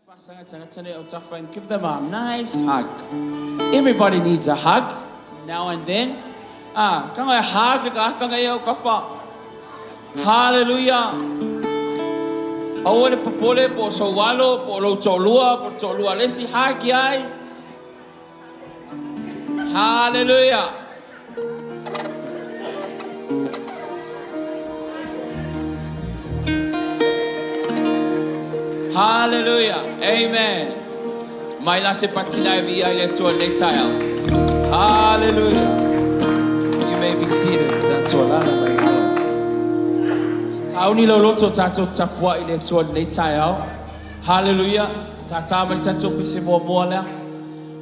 Faasagaitagata nei autafa and give them a nice hug. Everybody needs a hug now and then. Ah, kanga e hug le ka kanga e au kafa. Hallelujah. Aua le popole po o sou alo, po o lou toalua, po o le toalua a le isi, hug ai. Hallelujah. Hallelujah. Amen. Mai la se patina e via i le Atua i lenei taeao. Hallelujah. You may be seated. Tatou alala mai lalo. Sauni lau loto tatou tapuai i le Atua i lenei taeao. Hallelujah. Tātā mai le tatou pese muamua lea.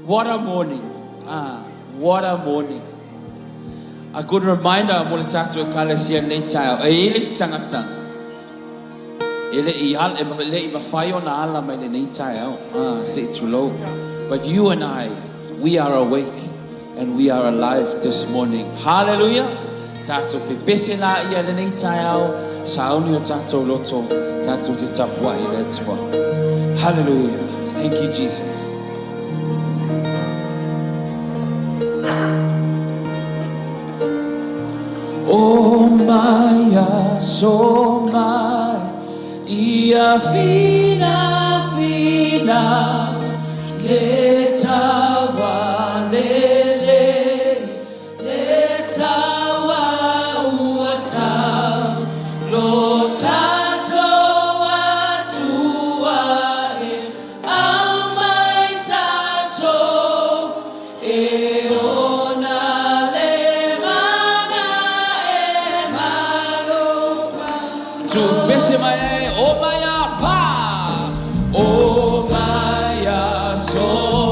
What a morning. Ah, what a morning. A good reminder mo le tatou ekalesia i lenei taeao. E i ai le isi tagata e le i ala, e le i mafai ona ala mai lenei taeao. Ah, se i tulou. But you and I, we are awake and we are alive this morning. Hallelujah. Tatou pepese la ia lenei taeao, sauni o tatou loto, tatou te tapuai i le Atua. Hallelujah. Thank you, Jesus. O mai aso mai ia fina fina le taua lelei le taua ua tau lo tatou Atua e aumai tatou e ona le mana e malo. Tu pese mai ai, o mai a fa, o mai a so.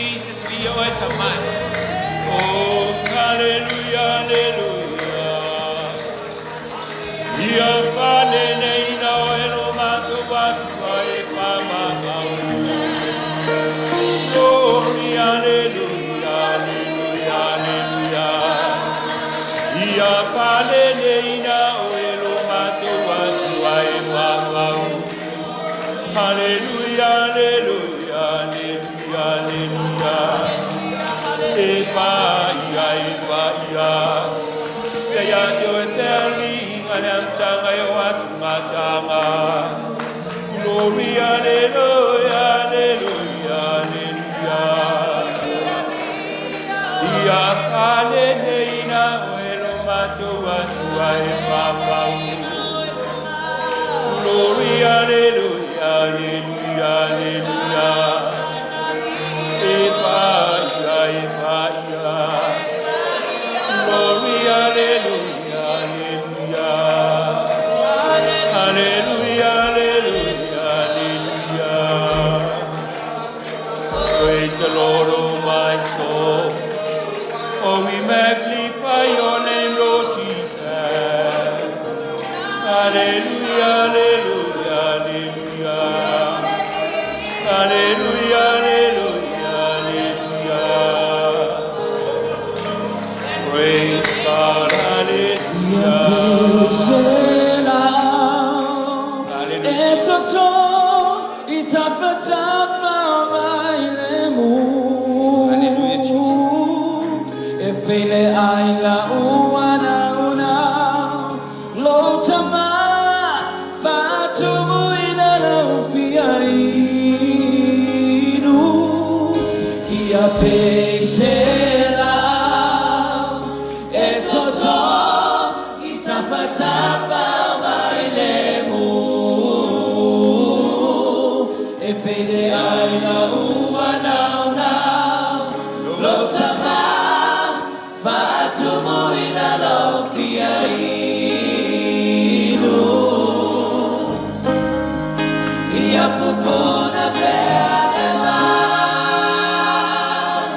Jesus, vi oe tamai. Oh, hallelujah, hallelujah. Ia palele ina o e lo matou atu ai pa mamau. Glory, hallelujah, hallelujah, hallelujah. Ia palele ina o e lo matou atu ai pa mamau. Hallelujah, hallelujah, hallelujah, hallelujah. E pa ia, e pa ia. Ia ia te o e te alinga le amtanga e o atu ngā. Glory, hallelujah, hallelujah, hallelujah. Ia palele ina o e lo matou atu ai papau. Glory, hallelujah, hallelujah, hallelujah. E pa ia, e pa ia. Glory, hallelujah, hallelujah. Hallelujah, hallelujah, hallelujah. Praise the Lord, oh my soul. Oh, we magnify your name, Lord Jesus. Hallelujah, hallelujah, hallelujah. Hallelujah, hallelujah, hallelujah. Praise God, hallelujah. E toto i tafatafa mai le mu. Hallelujah, Jesus. E pele ai la uana una lo tama fatumu ina lau fia inu. Ia pese la e toto i tafatafa mai le mu. E pele ai la uana una lo tama fatumu ina lau fia inu. Ia pupuna pea le mai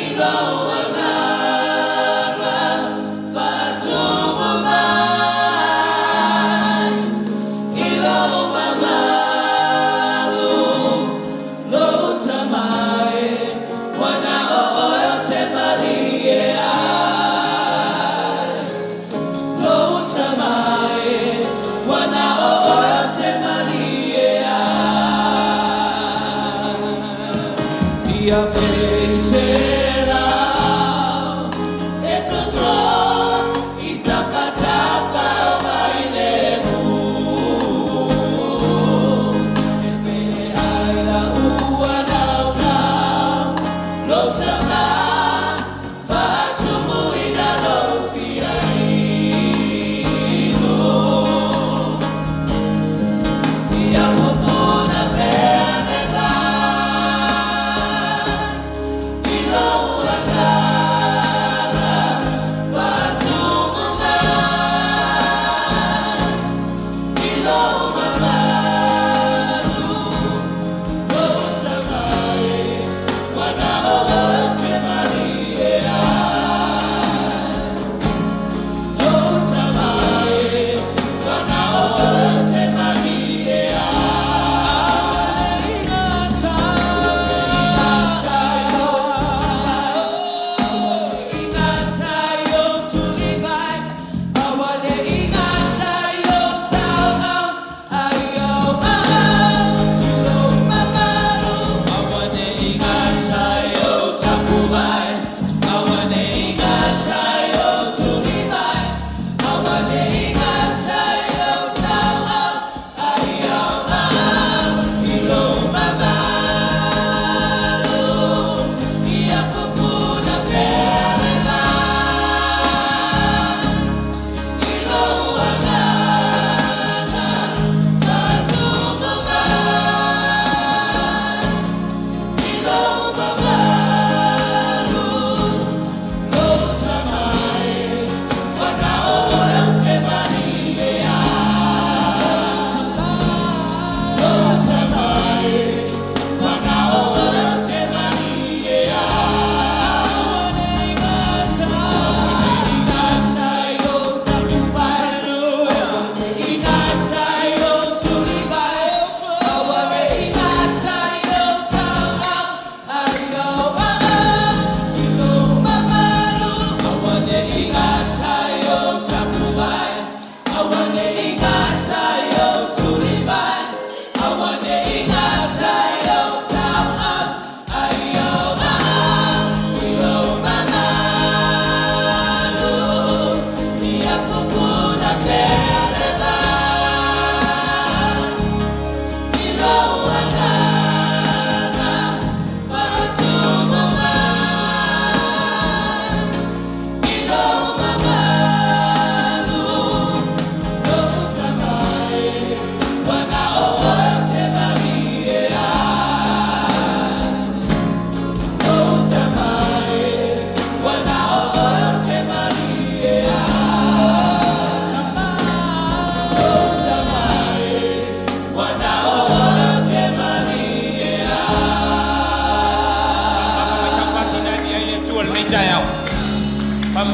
i lou agaga faatumu mai i lou mamalu lou Tama e ua na o oe ou te malie ai lou Tama e ua na o oe ou te malie ai. Ia pese la e toto i tafatafa mai le mu. E pele ai la ua nauna lou Tama faatumu ina lou fia inu. Ia pupuna pea le vai i lou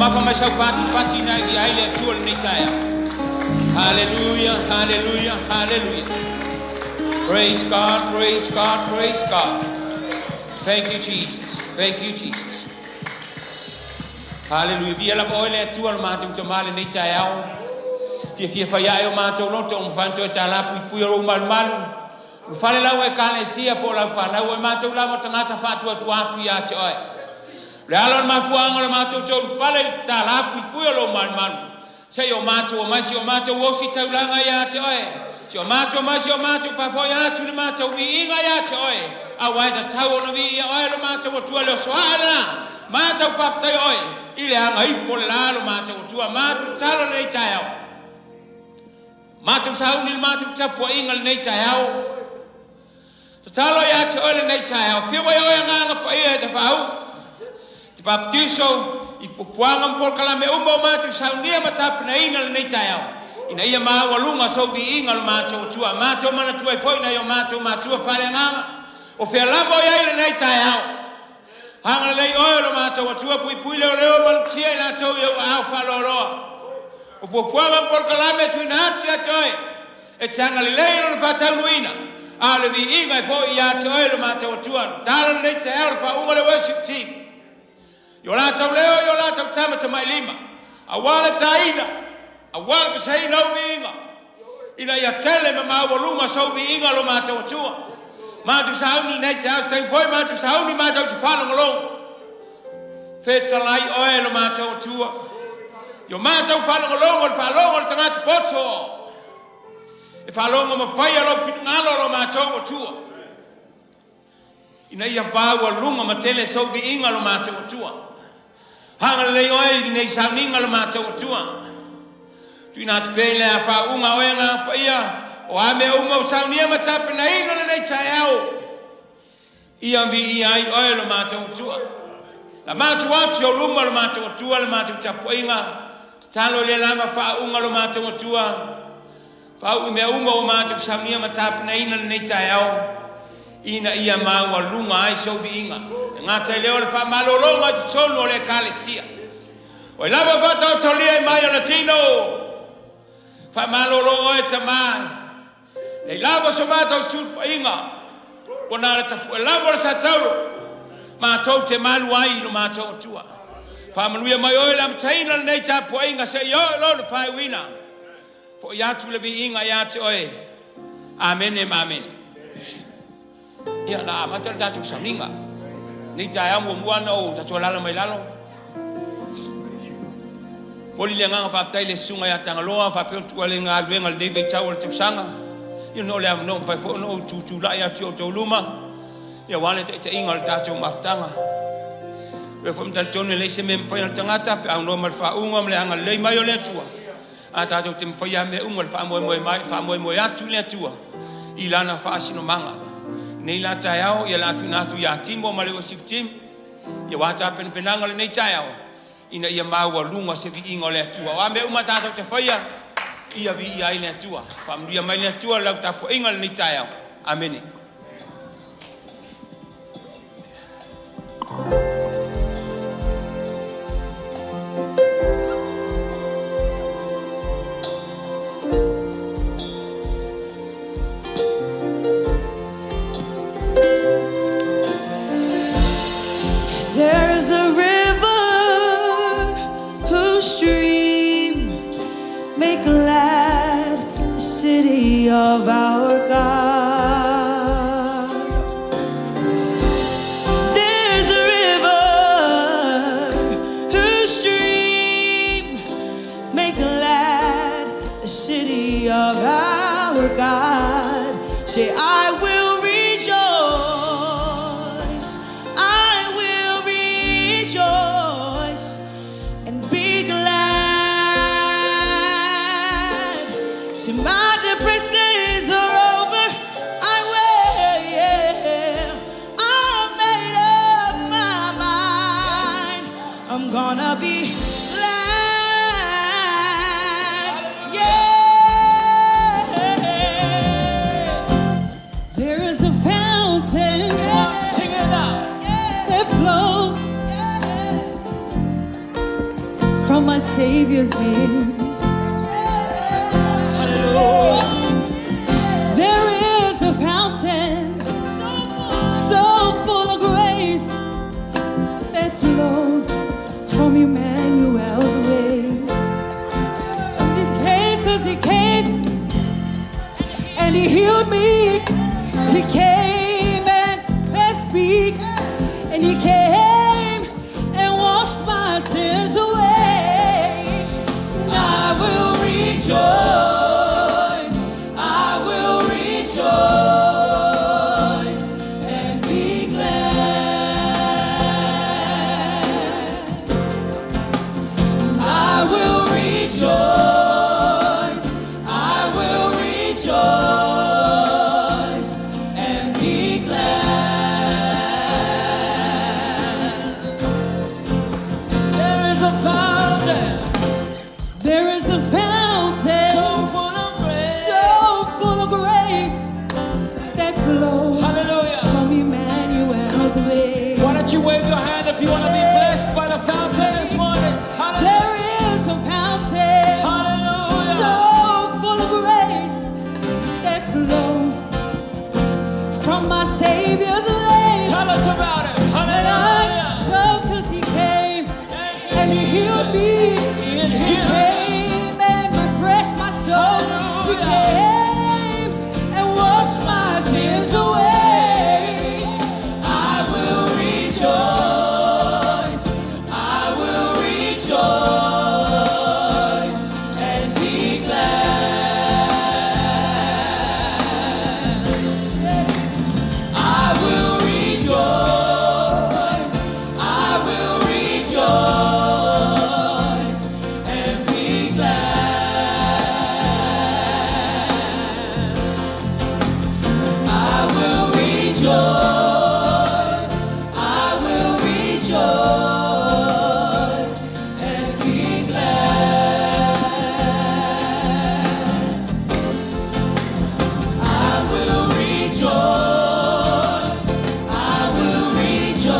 Mamafa mai sau patipati ina e viia ai le Atua i lenei taeao. Haleluia, haleluia, haleluia. Praise God, praise God, praise God. Thank you, Jesus. Thank you, Jesus. Haleluia. Viia lava oe le Atua lo matou Tama i lenei taeao. Fiafia fai ae o matou loto ua mafai ona toe talā puipui o lou malumalu. Ulufale lau Ekalesia po o lau fanau, o i matou lava o tagata faatuatua atu ia te oe. O le ala o le mafuaaga o le matou toe ulufale i le talā puipui o lou malumalu, se i o matou omai si o matou ositaulaga ia te oe, se i o matou omai si o matou faafo'i atu le matou viiga ia te oe, auā e tatau ona viia oe lo matou Atua i le oso ae lena. Matou faafetaia oe i le agaifo le la lo matou Atua. Matou tatalo i lenei taeao. Matou sauni i le matou tapuaiga i lenei taeao. Tatalo ia te oe lenei taeao. Afio mai oe Agaga Paia e tafaau te papatiso i fuafuaga ma polokalame uma o matou saunia ma tapenaina lenei taeao, ina ia maualuga sou viiga lo matou Atua. Matou manatua ai foi nai o matou matua faaleagaga o fea lava o i ai lenei taeao. Agalelei oe lo matou Atua, puipui leoleo malutia i latou i ou aao faaloaloa. O fuafuaga ma polokalame e tuuina atu ia te oe, e te agalelei i lona faataunuuina, a o le viiga e foi ia te oe lo matou Atua. Tatalo lenei taeao le faauuga o le worship team i o latou leo i o latou tama tamailima, aua le taina, aua le pesaina o viiga, ina ia tele ma maualuga sou viiga lo matou Atua. Matou sauni nei taeao, se taimi foi matou sauni matou te faalogologo. Fetalai oe lo matou Atua i o matou faalogologo, le faalogo a le tagata poto e faalogo ma faia lou finagalo lo matou Atua, ina ia maualuga ma tele sou viiga lo matou Atua. Agalelei oe i lenei sauniga lo matou Atua. Tuuina atu pea i le faauuga oe Agaga Paia o a mea uma ua saunia ma tapenaina lenei taeao, ia viia ai oe lo matou Atua. La matou atu i ou luma lo matou Atua le matou tapuaiga, tatalo i le lava faauuga lo matou Atua, faauu i mea uma ua matou saunia ma tapenaina lenei taeao, ina ia maualuga ai sou viiga. E gata i lea o le faamalologa i totonu o le Ekalesia. O ai lava faataotolia i mai o le tino, faamalolo oe Tama, nei lava so matou sulufaiga, ua na o le tafu'e lava o le satauro, matou te malu ai i lo matou Atua. Faamanuia mai oe i le amataina o lenei tapuaiga seia oo i lona faaiuina. Fo'i atu le viiga ia te oe. Amene ma amene. Ia, na amata le tatou sauniga. Nei taeao muamua na ou tatou alala mai lalo. Moli le agaga faafetai le susuga ia Tagaloa faapea ona tuu ale galuega lenei vaitau o le tausaga. Ia ona o le avanoa mafai foi ona ou tutulai atu i outou luma, ia aua le taitaiga o le tatou mafutaga. Ia foi ma talitonu e leai se mea e mafai ona tagata pe aunoa ma le faauuga ma le agalelei mai o le Atua. A tatou te mafaia mea uma le faamoemoe mai, faamoemoe atu i le Atua i lana faasinomaga. Nei la taeao, ia la tuuina atu ia Timo ma le worship team, ia aua tapenapenaga o lenei taeao, ina ia maualuga se viiga o le Atua. O a mea uma tatou te faia, ia viia ai le Atua. Faamanuia mai le Atua i lau tapuaiga i lenei taeao. Amene. There is a river whose stream make glad the city of our God. There's a river whose stream make glad the city of our God. Say, I will rejoice, I will rejoice and be glad. See, my depressed days are over. I will, yeah. I made up my mind. I'm gonna be glad. Yeah. There is a fountain Sing it out. that flows from my Savior's veins. Hallelujah. There is a fountain so full of grace that flows from Emmanuel's ways. He came because he came and he healed me. He came and blessed me. And he came and washed my sins away. I will rejoice. I will rejoice and be glad. I will rejoice. I will rejoice and be glad. There is a fountain There is a fountain so full of grace. so full of grace that flows Hallelujah. from Emmanuel's veins. Why don't you wave your hand if you want to be blessed by the fountain this morning? Hallelujah. There is a fountain Hallelujah. so full of grace that flows from my Savior's veins. Tell us about it. And I Hallelujah. love 'cause he came Thank you, and he healed Jesus. me. He He healed. came and refreshed my soul. He Hallelujah. came and washed my sins away. I will rejoice. I will rejoice and be glad. I will rejoice. I will rejoice and be glad. I will rejoice. I will rejoice and be glad. I will rejoice. I will rejoice.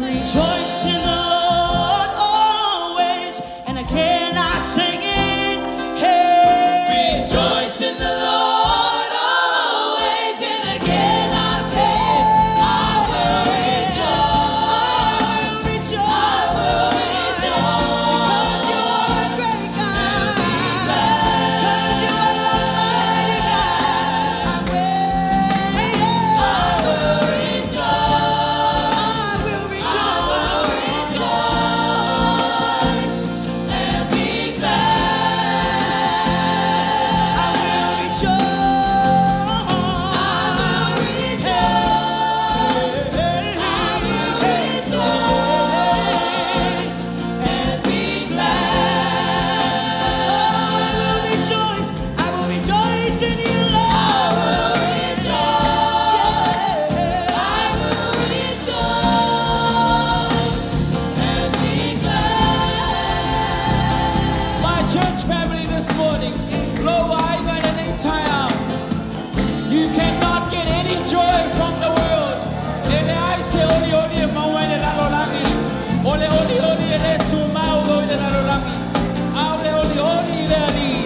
Rejoice in the Lord always, and again I sing it. Hey, Rejoice in the Lord always, and again I say, I will rejoice. rejoice, I will rejoice. because you are a great God. Because you are a mighty God. I will, I will rejoice. I will I will rejoice. rejoice and be glad. I will rejoice. I will rejoice. I will rejoice and be glad. I will rejoice. I will rejoice in you, I Lord. will rejoice. I will rejoice and be glad. My church family this morning, lo aiga lenei taeao. You cannot get any joy from the world. E leai se olioli e maua i le lalolagi. O le olioli e le tumau i le lalolagi. A o le olioli i le Alii.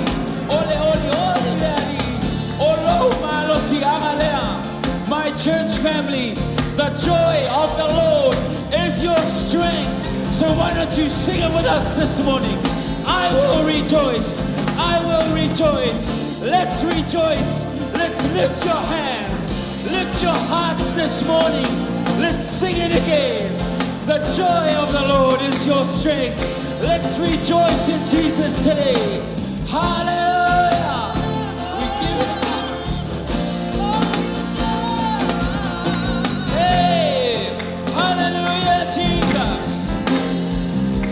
O le olioli i le Alii. O lou malosiaga lea. My church family, the joy of the Lord is your strength. So why don't you sing it with us this morning? I will rejoice. I will rejoice. Let's rejoice. Let's lift your hands. Lift your hearts this morning. Let's sing it again. The joy of the Lord is your strength. Let's rejoice in Jesus today. Hallelujah. We give it. Hey, hallelujah, Jesus.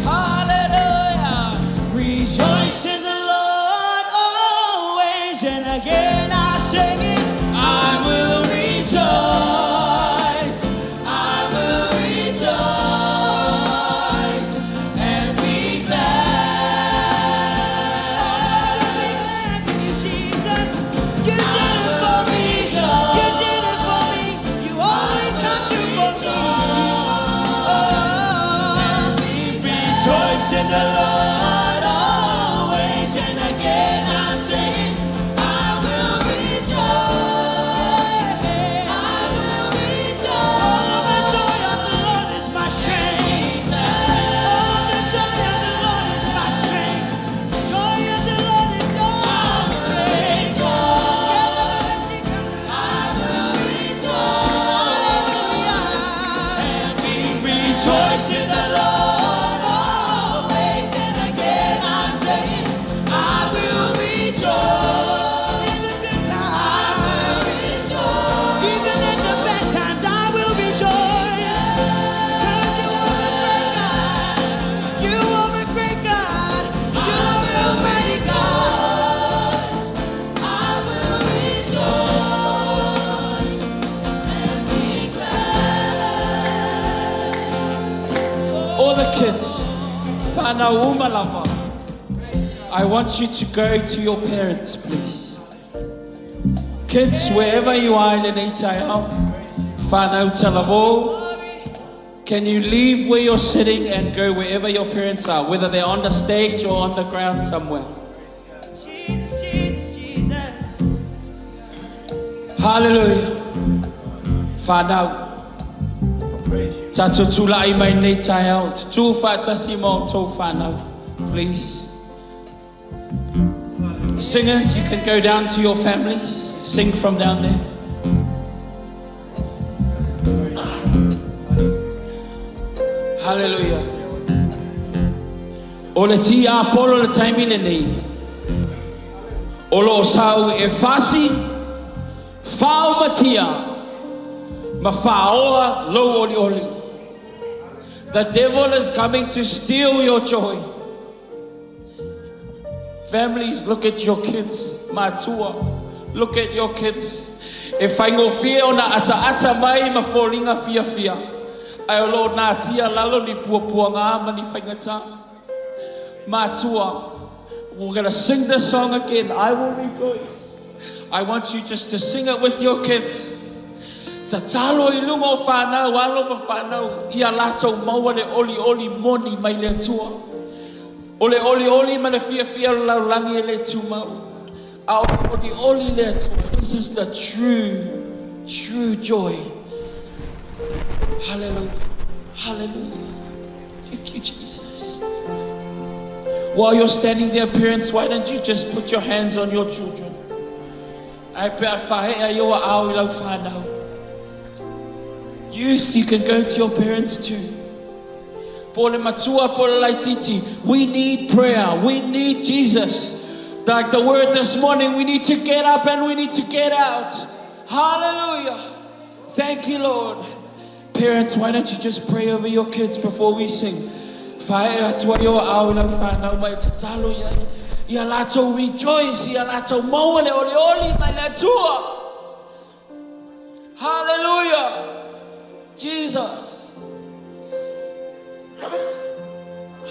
Hallelujah. Rejoice in the Lord always, and again I sing it. I will rejoice. I will rejoice and be glad. the kids, whānau uma lava, I want you to go to your parents, please. Kids, wherever you are in lenei taeao, whānau talavou, can you leave where you're sitting and go wherever your parents are, whether they're on the stage or on the ground somewhere? Jesus, Jesus, Jesus. Hallelujah. Whānau. Tātou tūla'i mai nei taeao. Tutū whātasi mō tō whānau. Please. Singers, you can go down to your families. Sing from down there. Hallelujah. O le tiapolo le taimi lenei. O lo o sau e fasi, faumatia, ma whaoa lou olioli. The devil is coming to steal your joy. Families, look at your kids. Matua, look at your kids. E whaingofie o na ata ata mai ma foliga fiafia. Ae o lo o natia lalo ni puapuaga ma ni faigata. Matua, we're going to sing this song again. I will rejoice. I want you just to sing it with your kids. Tatalo i luga o whānau, alo ma whānau, ia lātou maua le olioli moni mai le Atua. O le olioli ma le fiafia o le lalolagi e le tumau. A o le olioli le Atua. This is the true, true joy. Hallelujah. Hallelujah. Thank you, Jesus. While you're standing there, parents, why don't you just put your hands on your children? Ae pe a whahea i o au i lau whānau. Youth, you can go to your parents too. Po le matua, po le laititi. We need prayer. We need Jesus. Like the word this morning, we need to get up and we need to get out. Hallelujah. Thank you, Lord. Parents, why don't you just pray over your kids before we sing? Whae atua i o au i lau whānau mai tatalo ia, ia lātou rejoice, ia lātou maua le olioli mai le Atua. Hallelujah. Jesus.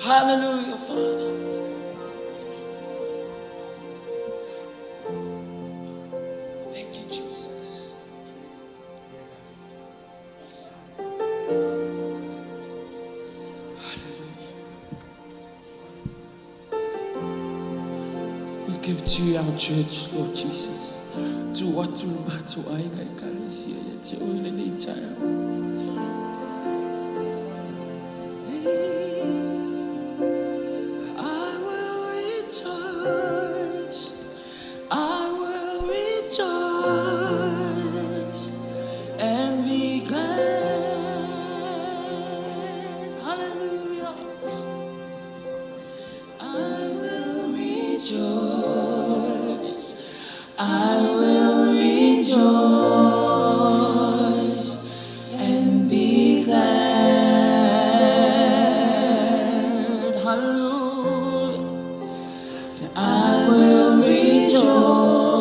Hallelujah, Father. Thank you, Jesus. Hallelujah. We give to you our church, Lord Jesus. Tuu atu le matou aiga ekalesia ia te oe lenei taeao. I will rejoice. I will rejoice and be glad. Hallelujah. I will rejoice. I will rejoice and be glad. Hallelujah. I will rejoice.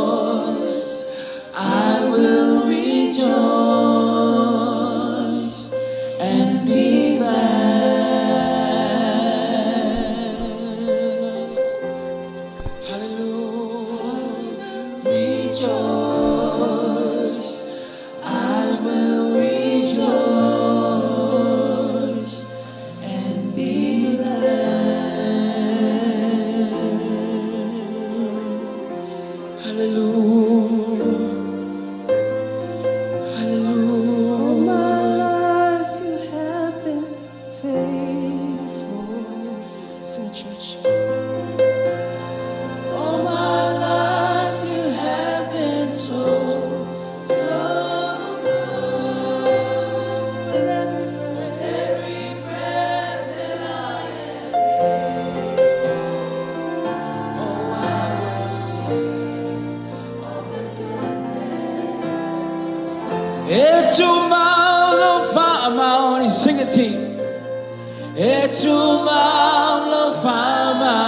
I will rejoice and be glad. Hallelujah. Rejoice. I will rejoice and be glad. Hallelujah. All my Hallelujah. life you have been faithful. Sing it, church. All my life you have been so, so good. With every breath, that I am Oh, I will sing of the goodness. E tumau lou faamaoni. Sing it, team. E tumau lou faamaoni.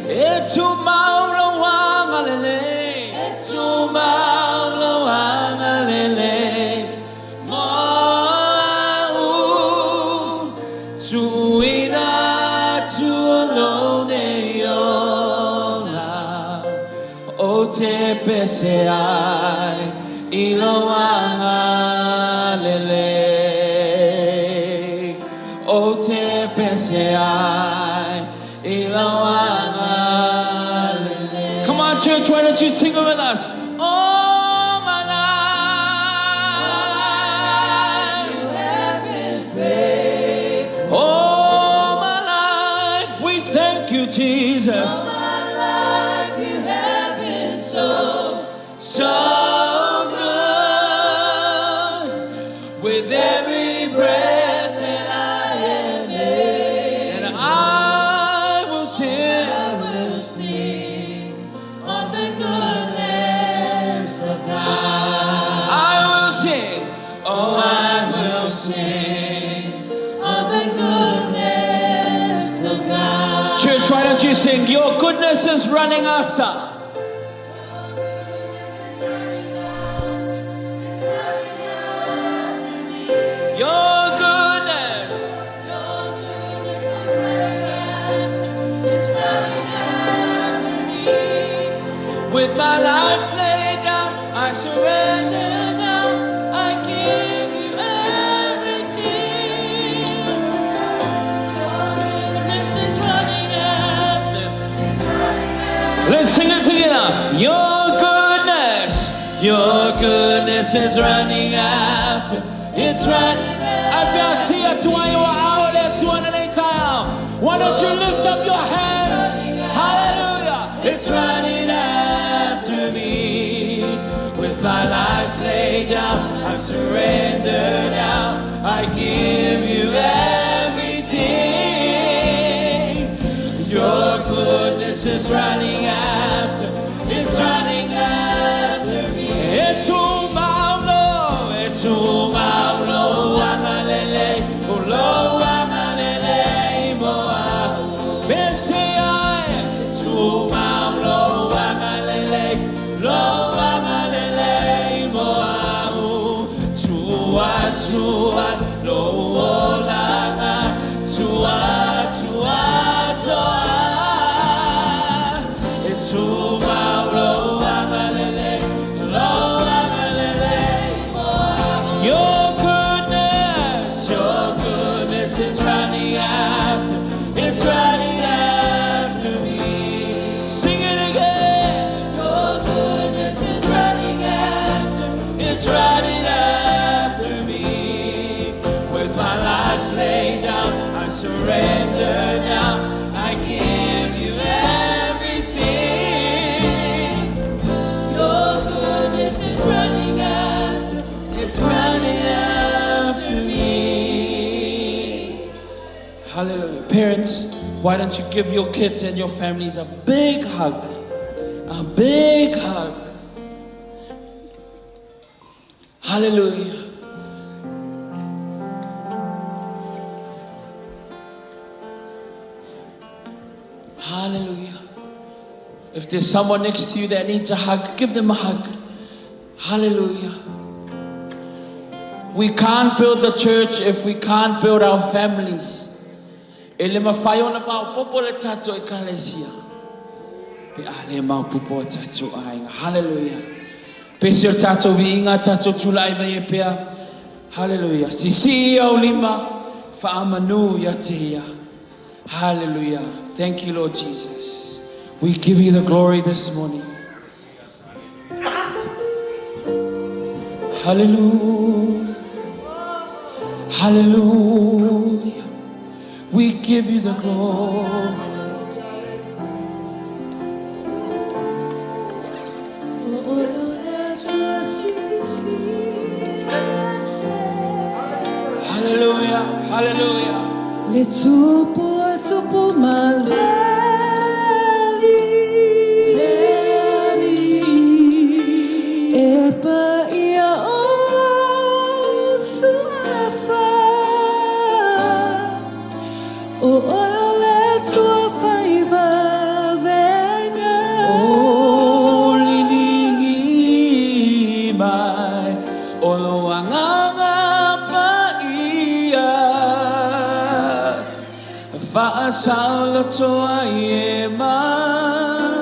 E tumau lou agalelei. E tumau lou agalelei. Mo au. pese ai i lou agalelei. Ou te pese ai i lou agalelei. Come on, church, why don't you sing it with us? All my life, You have been faithful. all my life, we thank you, Jesus. All my life you have been so, So good with every breath that I am in, and I will sing. I will sing of the goodness of God. I will sing. Oh, I will sing. Of the goodness of God. Church, why don't you sing? Your goodness is running after. Your goodness. Your goodness is running after, it's running after me. With my life laid down, I surrender now. I give you everything. Your goodness is running after, it's running after. Let's sing it together. Your goodness is running after. It's running. Why don't you lift up your hands? Hallelujah. It's running after me. With my life laid down, I surrender now. I give you everything. Your goodness is running after, it's running after me. E tu maulo, agalelei, ulo agalelei moa. Pese ai, e tu maulo, agalelei, lo agalelei moa. Tua, tua, lo olanga, tua, tua, toa. E tu maulo agalelei, lo agalelei moa. Your goodness is running after, it's running after me. Sing it again. Your goodness is running after, It's running after me. With my life laid down, I surrender now. I give you everything. your goodness is running after, It's running after me. Hallelujah. Parents, why don't you give your kids and your families a big hug? A big hug. Hallelujah. Hallelujah. If there's someone next to you that needs a hug, give them a hug. Hallelujah. We can't build the church if we can't build our families. E le mawhai ona maopopo le tatou ekalesia. Pe a le maopopo o tatou aiga. Hallelujah. Pese o tatou viiga tatou tulai mai e pea. Hallelujah. Sisii ou lima, faamanu ia te ia. Hallelujah. Thank you, Lord Jesus. We give you the glory this morning. Hallelujah. Hallelujah. We give you the glory. Hallelujah. Hallelujah. Le tupu o tupu maleli E pa ia o sulafa O oe o le tua whaiva venga O lilingi mai o lou agaga paia Faasaoloto ai e mafatia.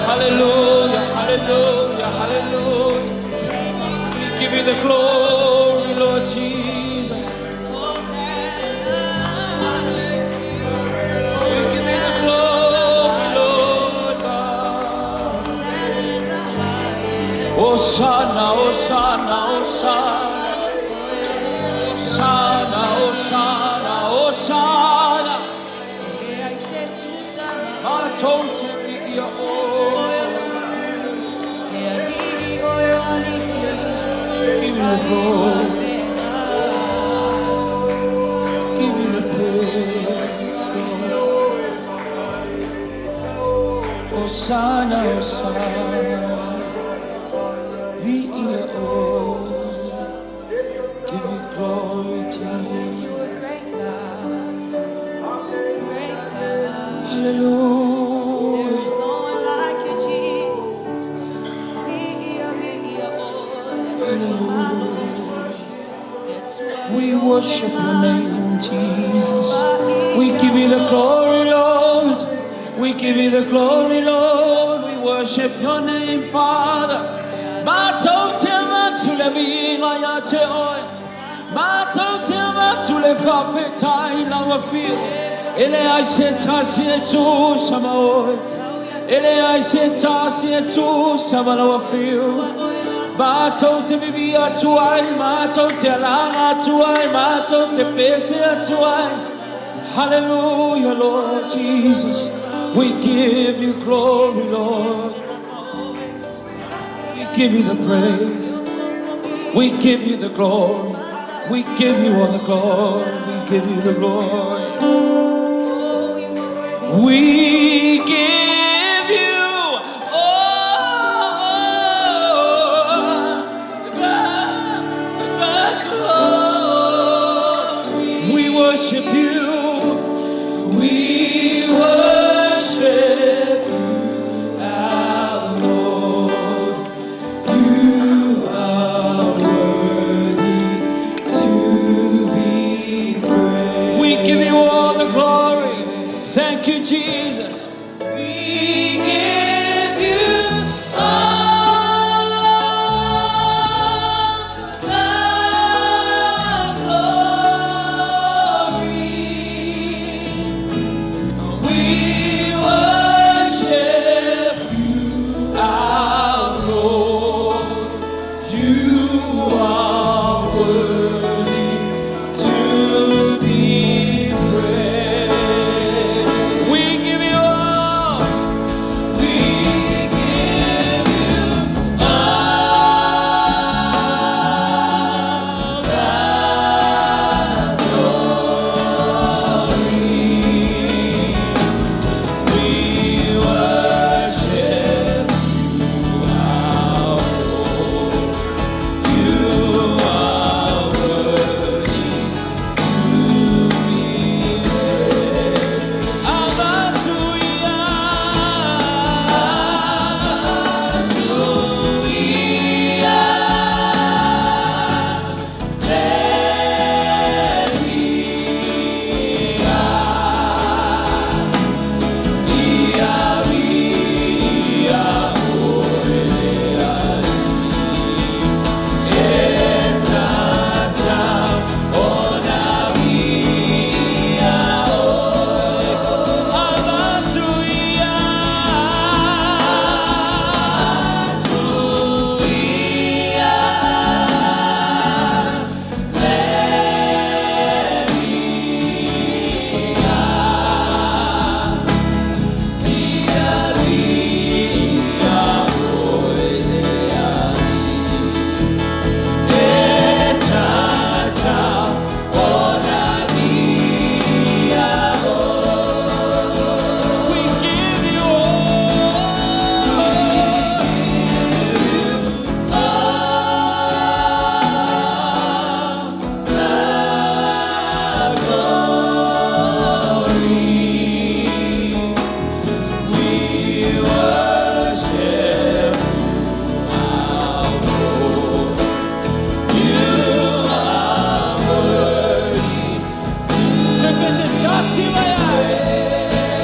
Hallelujah, hallelujah, hallelujah. We give you the glory, Lord Jesus. We give you the glory, Lord God. Hosanna, Hosanna, Hosanna. Hosanna, Hosanna, Hosanna. Give you the glory. Give you the praise, Lord. Hosanna, Hosanna. Viia oe. Give you glory, Jesus. You are great God. Great God. Hallelujah. There is no one like you, Jesus. We worship your name, Jesus. We give you the glory, Lord. We give you the glory, Lord. We worship your name, Father. Matou te avatu le faafetai i lau Afio, e leai se tasi e tusa ma oe, e leai se tasi e tusa ma lau Afio. Matou te vivia atu ai, matou te alaga atu ai, matou te pese atu ai. Hallelujah, Lord Jesus. We give you glory, Lord. We give you the praise. We give you the glory. We give you all the glory. We give you the glory. We give you all the glory. We worship you. We worship you, our Lord. You are worthy to be praised. We give you all the glory. Thank you, Jesus. We give you all the glory. We worship you, our Lord. You are worthy to be praised. We give you all. We give you all the glory. We worship you, our Lord. You are worthy to be praised. Avatu ia, avatu ia, le viiga. Ia viia oe le Alii. E tatau ona viia oe. Avatu ia, avatu ia, le viiga. Ia viia oe le Alii. E tatau ona viia oe. We give you all the glory. We worship our Lord. You are worthy to visit us.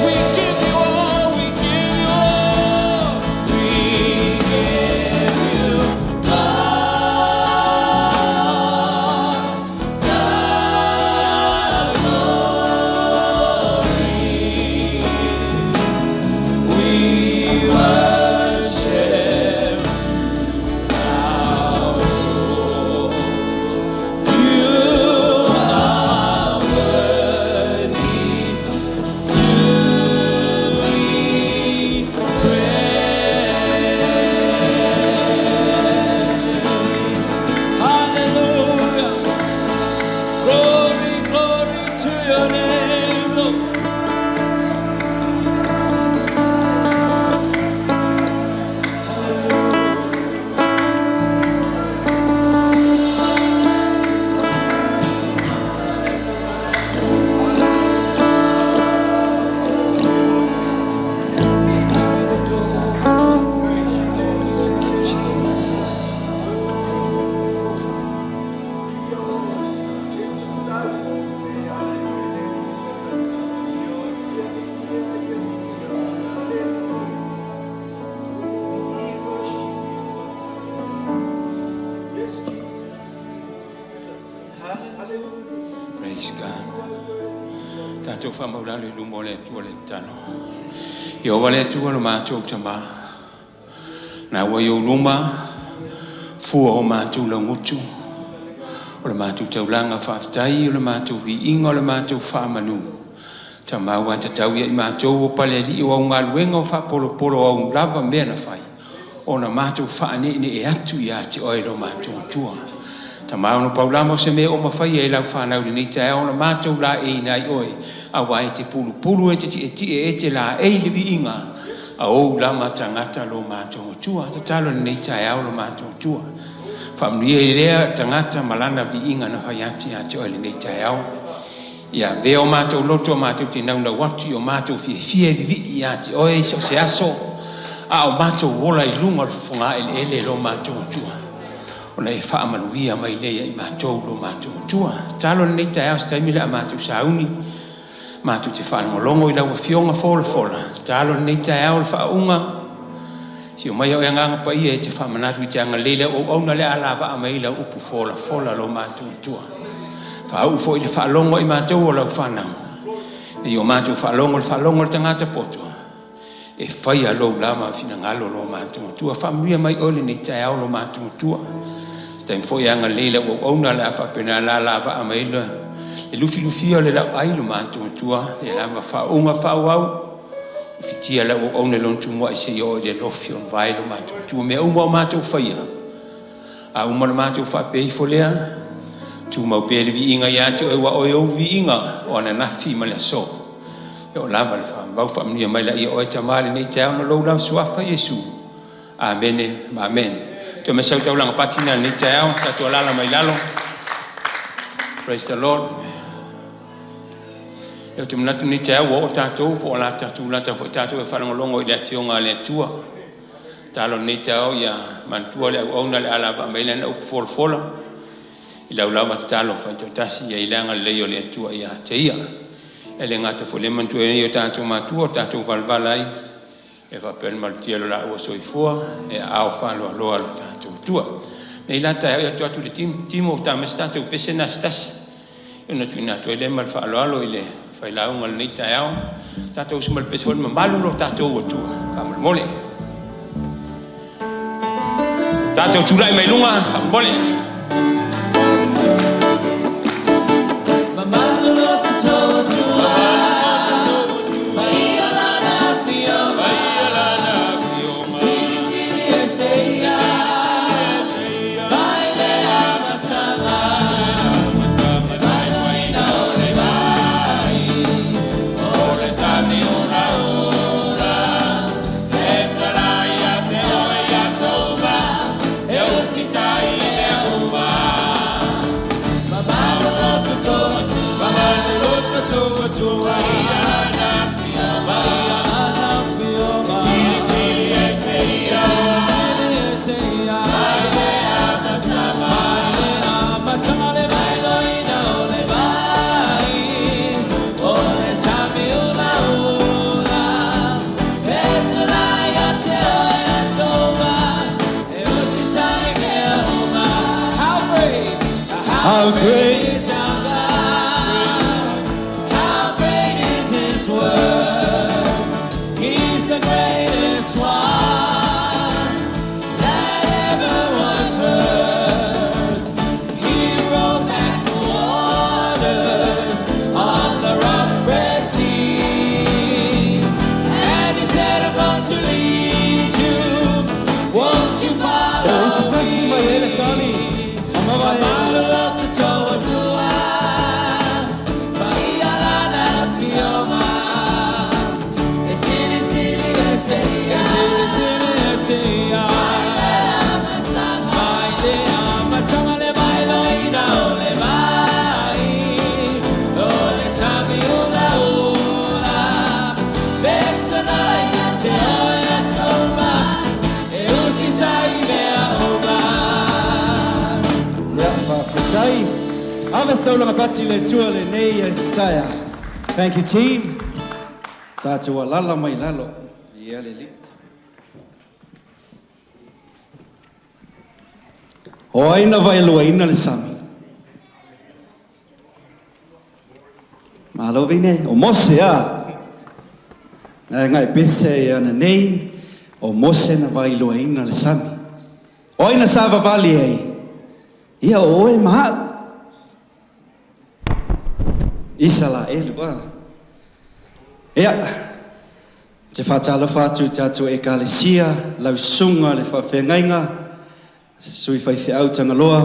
We give you all, we give you all, we give you all the glory. We worship our Lord. You are worthy to be praised. Hallelujah. Glory, glory to your name, Lord. Thank you, Jesus. Praise God. Tatou faamaulalo i luma o le Atua le tatalo. Ieova le Atua lo matou Tamā, na ua i ou luma fua o matou laugutu, o le matou taulaga faafetai, o le matou viiga, o le matou faamanu. Tamā ua tatau ia i matou o Palealii o au galuega o faapolopolo o au lava mea na fai, ona matou faaneenee atu ia te oe lo matou Atua. Tamā ona pau lava o se mea o mafaia e lau fanau i lenei taeao ona matou laeiina ai oe, auā e te pulupulu e te tietie e te laei le viiga a ou lava tagata lo matou Atua. Tatalo i lenei taeao lo matou Atua, faamanuia i lea tagata ma lana viiga na fai atu ia te oe i lenei taeao. Ia avea o matou loto matou te naunau atu i o matou fiafia e vivii ia te oe i so o se aso, a o matou ola i luga o le fofoga eleele lo matou Atua, ona e faamanuia mai lea ia i matou lo matou Atua. Tatalo i lenei taeao se taimi le a matou sauni, matou te faalogologo i lau Afioga folafola. Tatalo i lenei taeao le faauuga, afio mai oe Agaga Paia e te faamanatu i te agalelei le au auauna le alavaa mai lau upu folafola lo matou Atua. Faauu foi le faalogo a i matou o lau fanau, i o matou faalogo le faalogo a le tagata poto, e faia lou lava finagalo lo matou Atua. Faamanuia mai oe lenei taeao lo matou Atua. Se taimi foi agalelei i lau auauna le a faapena la lavaa mai le lufilufia o le lauai lo matou Atua, le lava faauuga faaauau, fitia lau auauna i lona tumuai seia oo i le alofi o le vai lo matou Atua. Mea uma o matou faia, a uma le matou faapea ifo lea, tumau pea le viiga ia te oe, ua oe ou viiga o ananafi ma le aso. E oo lava le faavavau. Faamanuia mai laia oe Tamā i lenei taeao ona o lou lava suafa Iesu. Amene ma amene. Toe mai sau taulaga pati na lenei taeao, tatou alaala mai lalo. Praise the Lord. E ou te manatu lenei taeao ua oo tatou po o la tatou tulata foi tatou e faalogologo i le Afioga a le Atua. Tatalo lenei taeao ia manatua le auauna le alavaa mai lana upu folafola i lau lava tatalo faitoatasi ia i le agalelei o le Atua ia te ia. E le gata foi le manatua e o tatou matua o tatou valavala ai e faapea le malutia o la ua soifua e aao faaloaloa lo tatou Atua. Nei la taeao i atu atu le timo tamai se tatou pese na se tasi. Ona tuuina atu ai lea ma le faaaloalo i le failauga o lenei taeao. Tatou usu ma le pese foi le mamalu lo tatou Atua. Faamolemole. Tatou tulai mai luga, faamolemole. Mamalu lo tatou Atua, Paia lana afioga, Silisili ese ia, Mai le amataga, E maloina o le vai, O le sami ulaula, E talai ia te oe ia soma, E usitai i mea uma. Mamalu lo tatou Atua, Mamalu lo tatou Atua, Paia lana afioga, Silisili ese ia, Silisili ese ia, Mai le amataga, Mai le amataga le maloina o le vai, O le sami ulaula, E talai ia te oe ia soma, E usitai i mea uma. How great, How great is our God? How great is His work? He's the greatest one that ever was heard. He rolled back the waters on the rough Red Sea. And he said, I'm going to lead you. Won't you follow me? Mamalu lo tatou Atua, Paia lana afioga, E silisili ese ia, e silisili ese ia, Mai le amataga le maloina o le vai, O le sami ulaula, E talai ia te oe ia soma, E usitai i mea uma. Ia, faafetai. Ave se taulaga pati i le Atua lenei taeao. Thank you, team. Tatou alala mai lalo. Ia lelei. O ai na vaeluaina le sami? Malo vine, o Mose a. Ngai ngai pese ia na nei, o Mose na vailoaina le sami. O ai na savavali ai? Ia o oe ma a'u. Isalaelu a. Ia, te faatalofa atu i tatou Ekalesia, lau susuga le faafeagaiga, sui faifeau Tagaloa,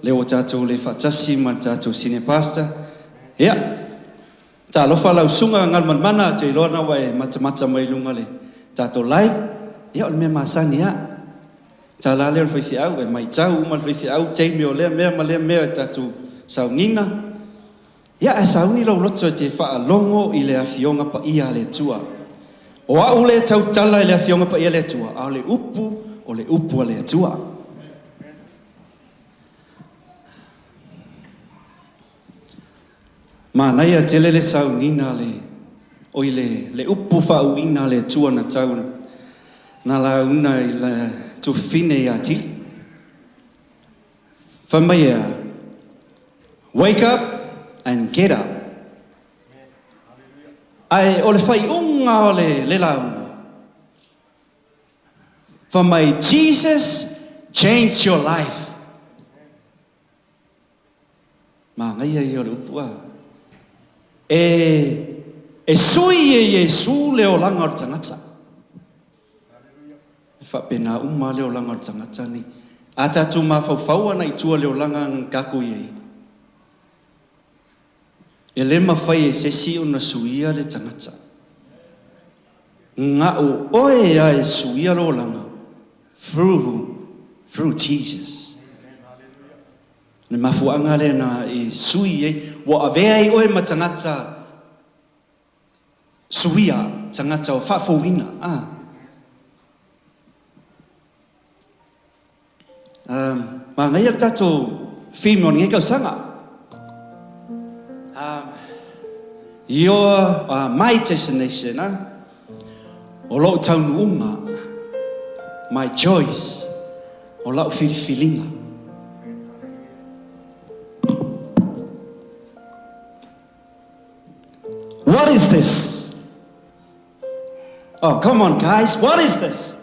lea ua tatou le faatasi ma le tatou senior pastor. Ia, talofa lau susuga Galumalemana, ou te iloa na ua e matamata mai i luga le tatou live. Ia, o le mea masani lava. Tala lea o le faifeau, e maitau uma le faifeau, taimi o lea mea ma lea mea i tatou sauniga. Ia, ae sauni lou loto e te faalogo i le Afioga Paia a le Atua. O a'u le tautala i le Afioga Paia a le Atua, a o le upu, o le upu a le Atua. Manaia tele le sauniga le, oi le, le upu faauuina a le Atua na tau na lauga i le tufine ia Tili. Fai mai e a? Wake up and get up. Ae o le faaiuga o le, le lauga, fai mai Jesus change your life. Manaia ia o le upu a. E, e sui e Iesu le olaga o le tagata. E faapena uma le olaga o le tagata nei. A tatou mafaufau ana i tua le olaga na tatou i ai, e le mafai e se isi ona suia le tagata. Na o oe a e suia le olaga through who? Through Jesus. Le mafuaaga lea na e sui ai, ua avea ai oe ma tagata Suia, tagata o faafouina, a. Um, manaia le tatou theme o lenei tausaga. Um, your, my destination, ah, o lou taunuuga, my choice, o lau filifiliga. What is this? Oh, come on guys, what is this?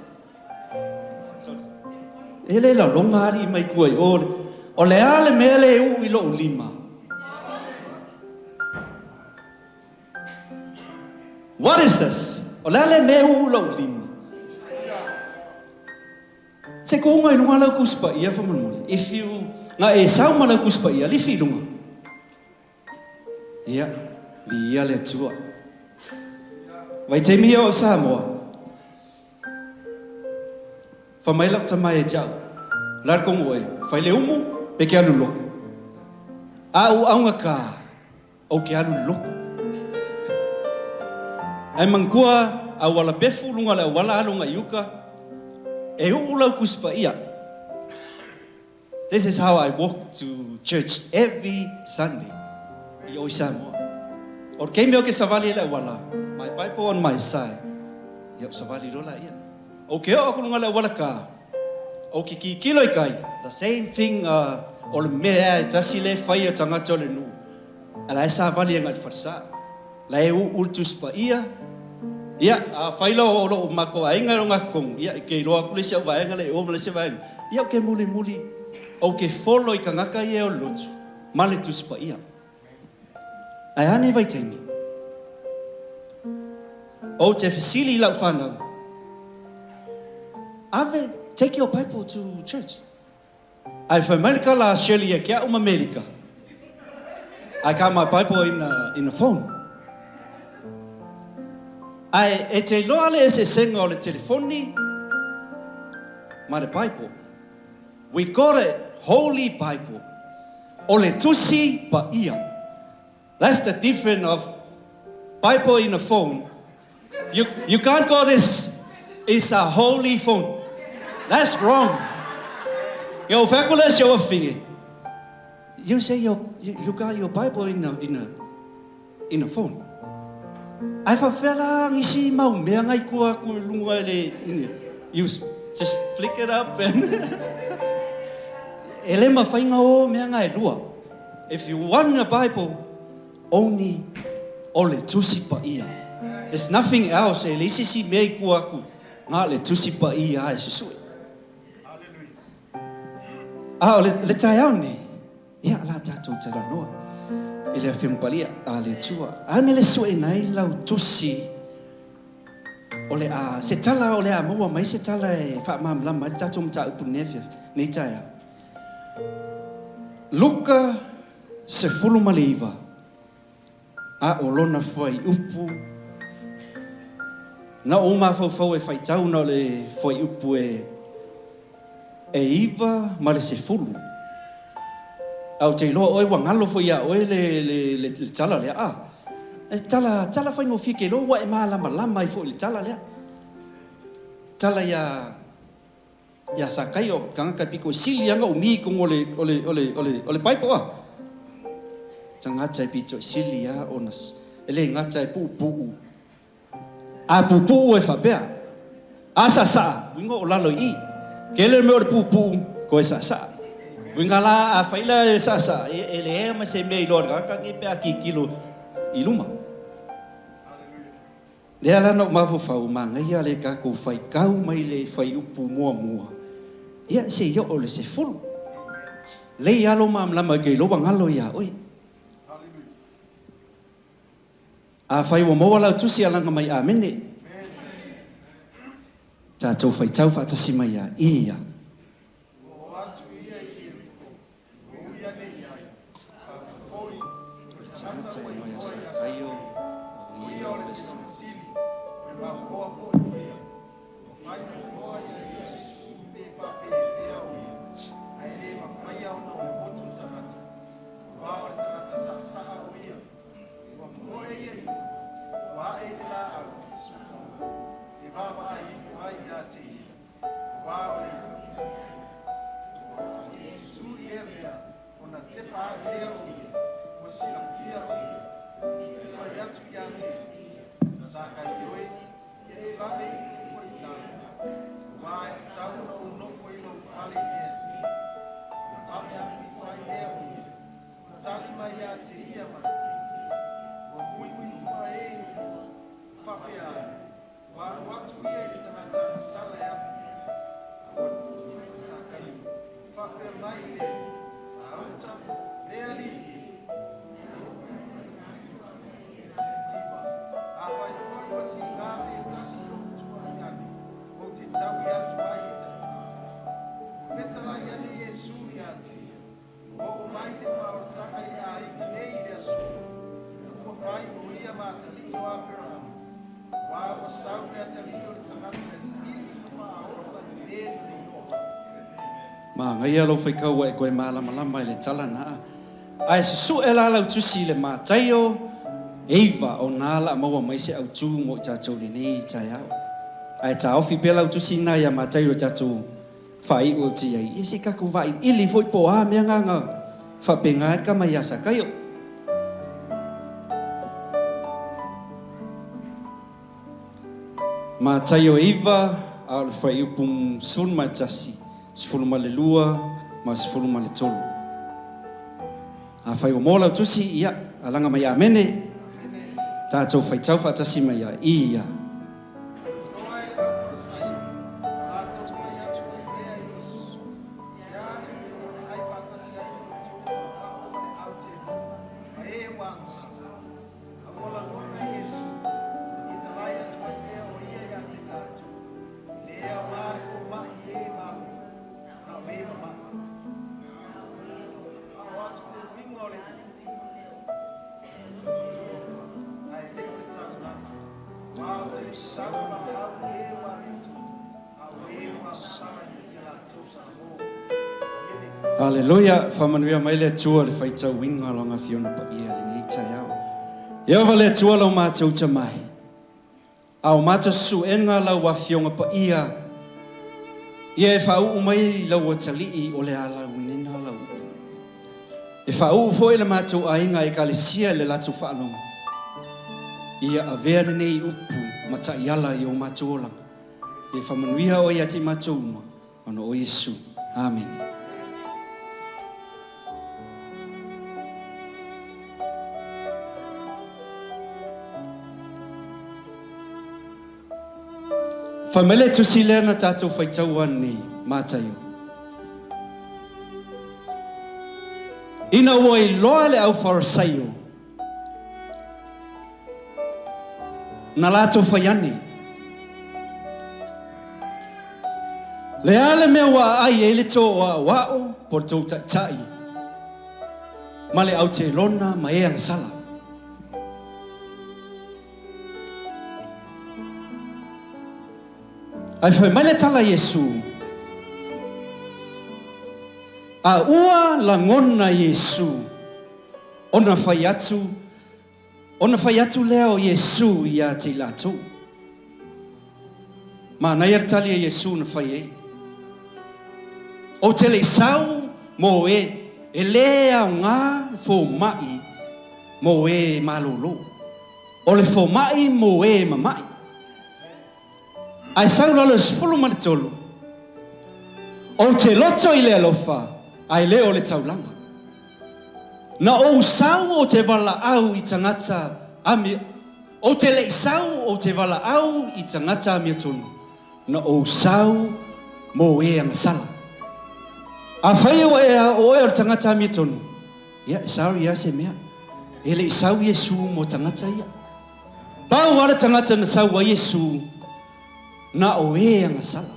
E le lalonga ali mai kua i o le. O le a le mea le u i lou lima. What is this? O le a le mea u i lou lima. Se kōnga i lunga lau Tusi Paia faamolemole. If you, nga e sau ma lau Tusi Paia, lifi i lunga. Ia, viia le Atua. Vaitaimi ia o Samoa. Fa mai lau tama e te au. La le kongo e, fai le umu, pe ke alu loku. A u aunga ka, o ke alu loku. Ai mangkua, au ala pefu lunga le auala alu ngai uka, e uu lau Tusi Paia. This is how I walk to church every Sunday i o i Samoa. O le keimi o ke savali e le auala, my Bible on my side, ia o savali loa laia. O ke oo aku lunga le auala ka, o ke kikilo i kai, the same thing uh, o le mea e tasi le fai o tagata o le nuu. A la e savali e ngai le falesa. La e uu le Tusi Paia, ia, afai la o loo matou aiga e loga totonu, ia, e ke iloa atu le isi au vaega le i o ma le isi vaega, ia, ou ke mulimuli, ou ke follow i tagata ia e o le lotu, ma le Tusi Paia. Ae a nei vaitaimi? Ou te fesili i lau whanau, Ave, take your Bible to church. Ae fai mai le kala a Shirley ia ki a'u ma Melika, I got my Bible in a, in a phone. Ae e te iloa le eseesega o le telefoni ma le Bible. We got it Holy Bible. O le Tusi Paia. That's the difference of Bible in a phone. You, you can't call this is a holy phone. That's wrong. Yo, fabulous your thing. You say your, you, you got your Bible in a, in a, in a phone. Ai faapefea la ngisi mau mea ngai kua aku i lunga i le, you just flick it up and e le mafai nga o mea nga e lua. If you want a Bible, only O le Tusi Paia. There's nothing else, e leai se isi mea i tua atu, na o le Tusi Paia lava e susue. A o le, le taeao nei, ia, o le a tatou talanoa i le Afioga Paia a le Atua. A mea le sueina ai lau tusi o le a, se tala o le a maua mai se tala e faamalamalama ai le tatou mataupu i lenei afiafi, lenei taeao. Luka 19, a o lona fuaiupu, na ou mafaufau e faitau na o le fuaiupu e e 9 ma le 10. A ou te iloa oe ua galo foi ia oe le, le, le, le tala lea. A, e tala, tala faigofie ke iloa ua e malamalama ai foi i le tala lea. Tala ia Ia Sakaio, tagata pito sili ana umi i totonu o le, o le, o le, o le, o le Bible a. Tagata e pito sili a ona, e le gata e puupuu. A puupuu e faapea, a saasaa, uiga o lalo i i. Kele le mea o le puupuu, koe saasaa. Uiga la, afai la e saasaa, e, e leai ma se mea iloa e le tagata nei pe a tilotilo i luma. Lea la na ou mafaufau, manaia le tatou faitau mai le fuaiupu muamua, ia seia oo i le 10. Lei lava lou malamalama i lou galo ia oe. Afai ua maua lau tusi alaga mai Amene. Tatou faitau faatasi mai ia ia. Tagata e mai a Sakaio, o ia o le Manaia lou faitau ua e toe malamalama i le tala na. Ae susue la lau tusi i le Mataio 9 o na la maua mai se autu mo i tatou lenei taeao. Ae taofi pea lau tusi na ia Mataio tatou faaiu au ti ai. Ia se tatou vailiili foi po o a mea na na faapena ai le tama ia Sakaio. Mataio 9, a o le fuaiupu 11, 12 ma 13. Afai ua maua lau tusi, ia, alaga mai Amene. Tatou faitau faatasi mai ia ia. Haleluia! Faamanuia mai le Atua le faitauina o Lana Afioga Paia i lenei taeao. Ieova le Atua lo matou tamai. A o matou susuega lau Afioga Paia, ia e faauu mai lau atalii o le a lauinena lau upu. E faauu foi le matou aiga Ekalesia i le latou faalogo. Ia avea lenei upu ma taiala i o matou olaga. Ia faamanuia oe ia te i matou uma, ona o Iesu. Amene. Fai mai le tusi lea na tatou faitaua nei, Mataio. Ina ua iloa e le au Farisaio, na latou fai ane, Le a le mea ua aai ai le tou aoao po o le tou taitai ma le autelona ma e agasala? Ae fai mai le tala a Iesu, A ua lagona Iesu ona fai atu, ona fai atu lea o Iesu ia te i latou. Manaia le tali a Iesu na fai ai, Ou te le i sau mo e e lē aoga fomai mo e malolo. O le fomai mo e mama'i. Ae sau lalo i le 13, Ou te loto i le alofa, ae le o le taulaga. Na ou sau ou te valaau i tagata ami, ou te le i sau ou te valaau i tagata amiotonu, na ou sau mo e agasala. Afai ua e o oe o le tagata amiotonu, ia, sorry lava se mea, e le i sau Iesu mo tagata ia. Pau lava le tagata na sau ai Iesu, na o e agasala.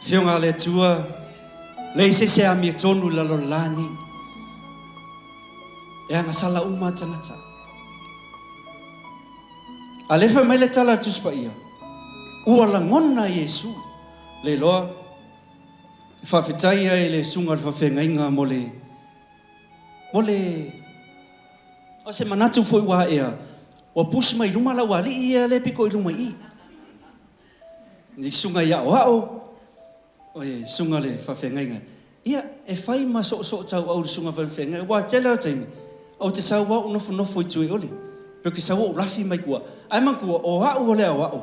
Afioga a le Atua, leai se isi e amiotonu i lalo o le la nei. E agasala uma tagata. A lea fai mai le tala a le Tusi Paia, ua lagona Iesu le iloa. E faafetai ai le Susuga i le Faafeagaiga mo le mo le o se manatu foi ua aea, ua push mai luma lau alii ia lea e pito i luma i i. Ni susuga i aoao, o le susuga i le faafeagaiga, ia, e fai ma soosoo tauau i le susuga faafeagaiga, aua e tele lava taimi, ou te sau lava ou nofonofo i Tuiole, pe ou te sau ou lafi mai tua, ae manatua, o au o le aoao,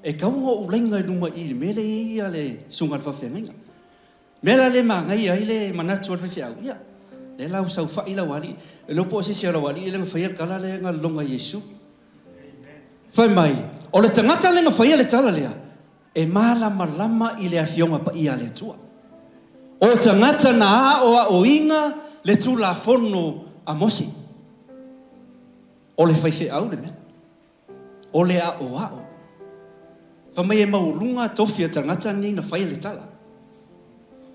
e tatau ona ou laina i luma i i le mea lea e i ai le susuga i le faafeagaiga. O le mea la lea e manaia ai le manatu o le faifeau, ia, lea la ua saofai lau alii, e le iloa po o se isi o lau alii lea na faia le tala lea na lologa e Iesu. Fai mai, o le tagata lea na faia le tala lea, e malamalama i le Afioga Paia a le Atua. O tagata na aoaoina le Tulafono a Mose. O le faifeau le mea. O le aoao. Fai mai e maualuga tofi a tagata nei na faia le tala.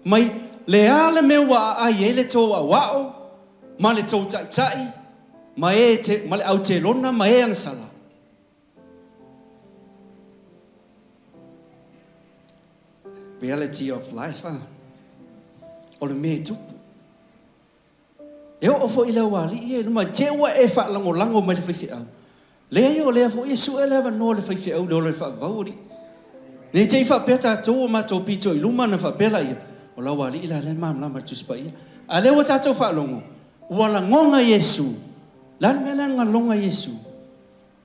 Mai, le a le mea ua aai ai le tou aoao ma le tou taitai ma e te, ma le autelona ma e agasala? Reality of life, ah. O le mea e tupu. E oo foi i le aualii ia i luma, te ua e faalagolago mai le faifeau. Leai o lea foi e sue le avanoa o le faifeau i le ola i le faavavau, alii. Ne i te i faapea tatou ua matou pito i luma ona faapea laia, o le aualii la lea e malamalama i le Tusi Paia. A lea ua tatou faalogo, ua lagona Iesu. O le a le mea lea na lagona Iesu?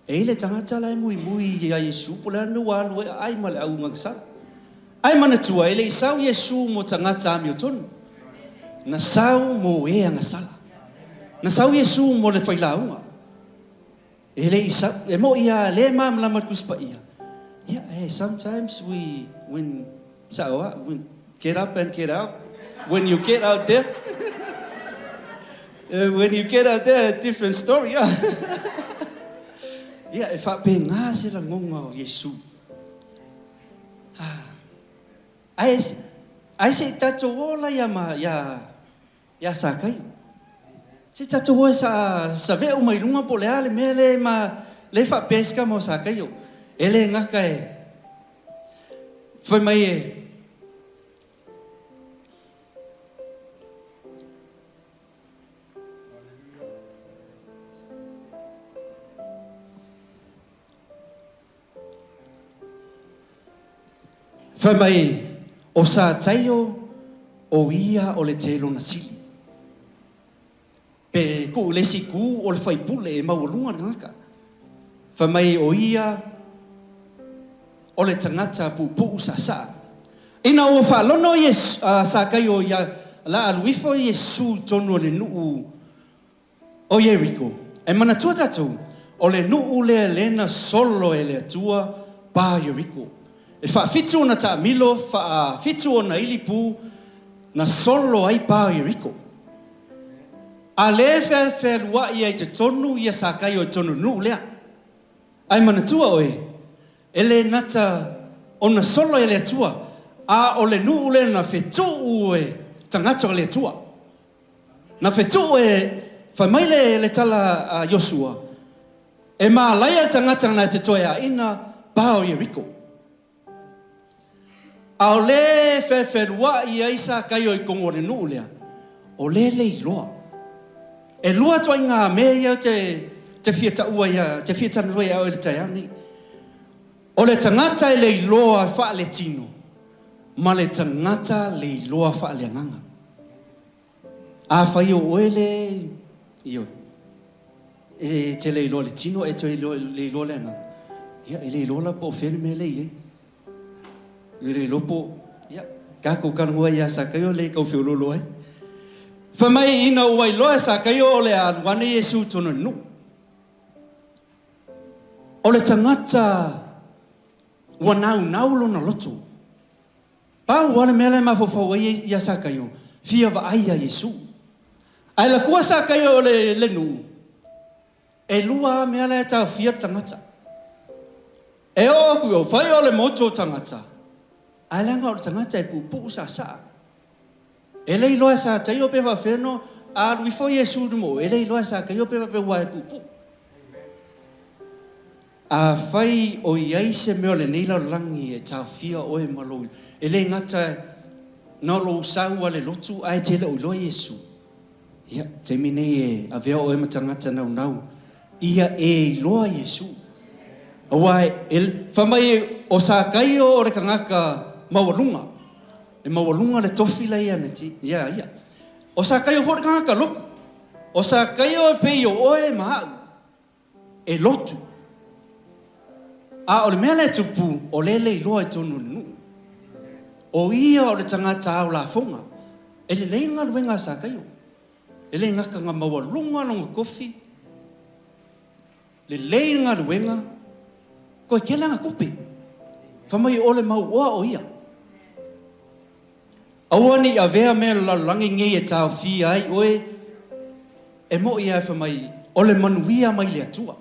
E i ai le tagata la e muimui ia Iesu po o le a le mea ua alu ai aai ma le au gagasala. Ae manatua, e le i sau Iesu mo tagata amiotonu. Na sau mo e agasala. Na sau Iesu mo le failauga. E le i sau, e mo'i lava lea e malamalama le Tusi Paia. Yeah, hey, sometimes we, when, sao a, when, get up and get out, when you get out there, When you get out there, different story, ah. Ia, e faapena se lagona o Iesu. Ah. Ae, ae se i tatou o la ia, ma, ia, ia Sakaio. Se i tatou o e sa, save'u mai luga po o le a le mea le ma, le faapea ai se tama o Sakaio. E le gata e, fai mai e, Fai mai, o Sataio o ia o le telona sili. Pe tuu i le isi itu o le faipule e maualuga le tagata. Fai mai o ia o le tagata puupuu saasaa. Ina ua faalono Iesu, a Sakaio ia la alu ifo Iesu i totonu o le nuu o Ieriko. E manatua tatou, o le nuu lea lena solo e le Atua. pa o Ieriko. E faafitu ona taamilo, faafitu ona ilipu na solo ai pa o Ieriko. A lea e fealuai ai i totonu ia Sakaio i totonu o le nuu lea. Ae manatua oe, e le gata ona solo e le Atua, a o le nuu lea na fetuu e tagata o le Atua. Na fetuu e, fai mai le, le tala a Iosua, E malaia le tagata na te toe aina pa o Ieriko. A o le fefeluaʻi ai Sakaio i kogo o le nuu lea, o le le iloa. Elua ituaiga mea ia ou te, te fia taua ia, te fia talanoa ia oe i le taeao nei. O le tagata e le iloa faaletino ma le tagata le iloa faaleagaga. Afai o oe le, ioe, e te le iloa le tino, e te le iloa le agaga, ia, e le iloa la po o fea le mea lea e i ai. E le iloa po, ia, tatou talanoa ia Sakaio le tau feoloolo ai. Fai mai ina ua iloa e Sakaio o le a alu ane Iesu i totonu o le nuu. O le tagata ua naunau lona loto. Pau lava le mea la e mafaufau ai ia Sakaio, fia vaai ia Iesu. Ae lakua Sakaio o le, le nuu, elua lava mea la e taofia le tagata. E oo atu i o, fai o le motu o tagata, ae leaga o le tagata e puupuu saasaa. E le iloa e Sakaio pe faapefea no alu ifo Iesu i luma o oe, e le iloa e Sakaio pe faapea ua e puupuu. Afai o i ai se mea o lenei lalolagi e taofia oe ma lou, e le gata na o lou sau a le lotu ae te le o iloa Iesu, ia, taimi nei e avea oe ma tagata naunau, ia e iloa Iesu. Aua e, fai mai o Sakaio o le tagata maualuga, e maualuga le tofi la ia na ti, ia ia. O Sakaio foi le tagata lotu. O Sakaio e pei o oe ma a'u. E lotu. A o le mea lea e tupu, o lea e le iloa i totonu o le nuu. O ia o le tagata ao lafoga. E lelei le galuega a Sakaio. E le gata na maualuga lona tofi, lelei le galuega, toe tele ana tupe. Fai mai o le mauoa o ia. Aua ne i avea mea o le lalolagi nei e taofia ai oe, e moʻi lava fai mai, o le manuia mai le Atua.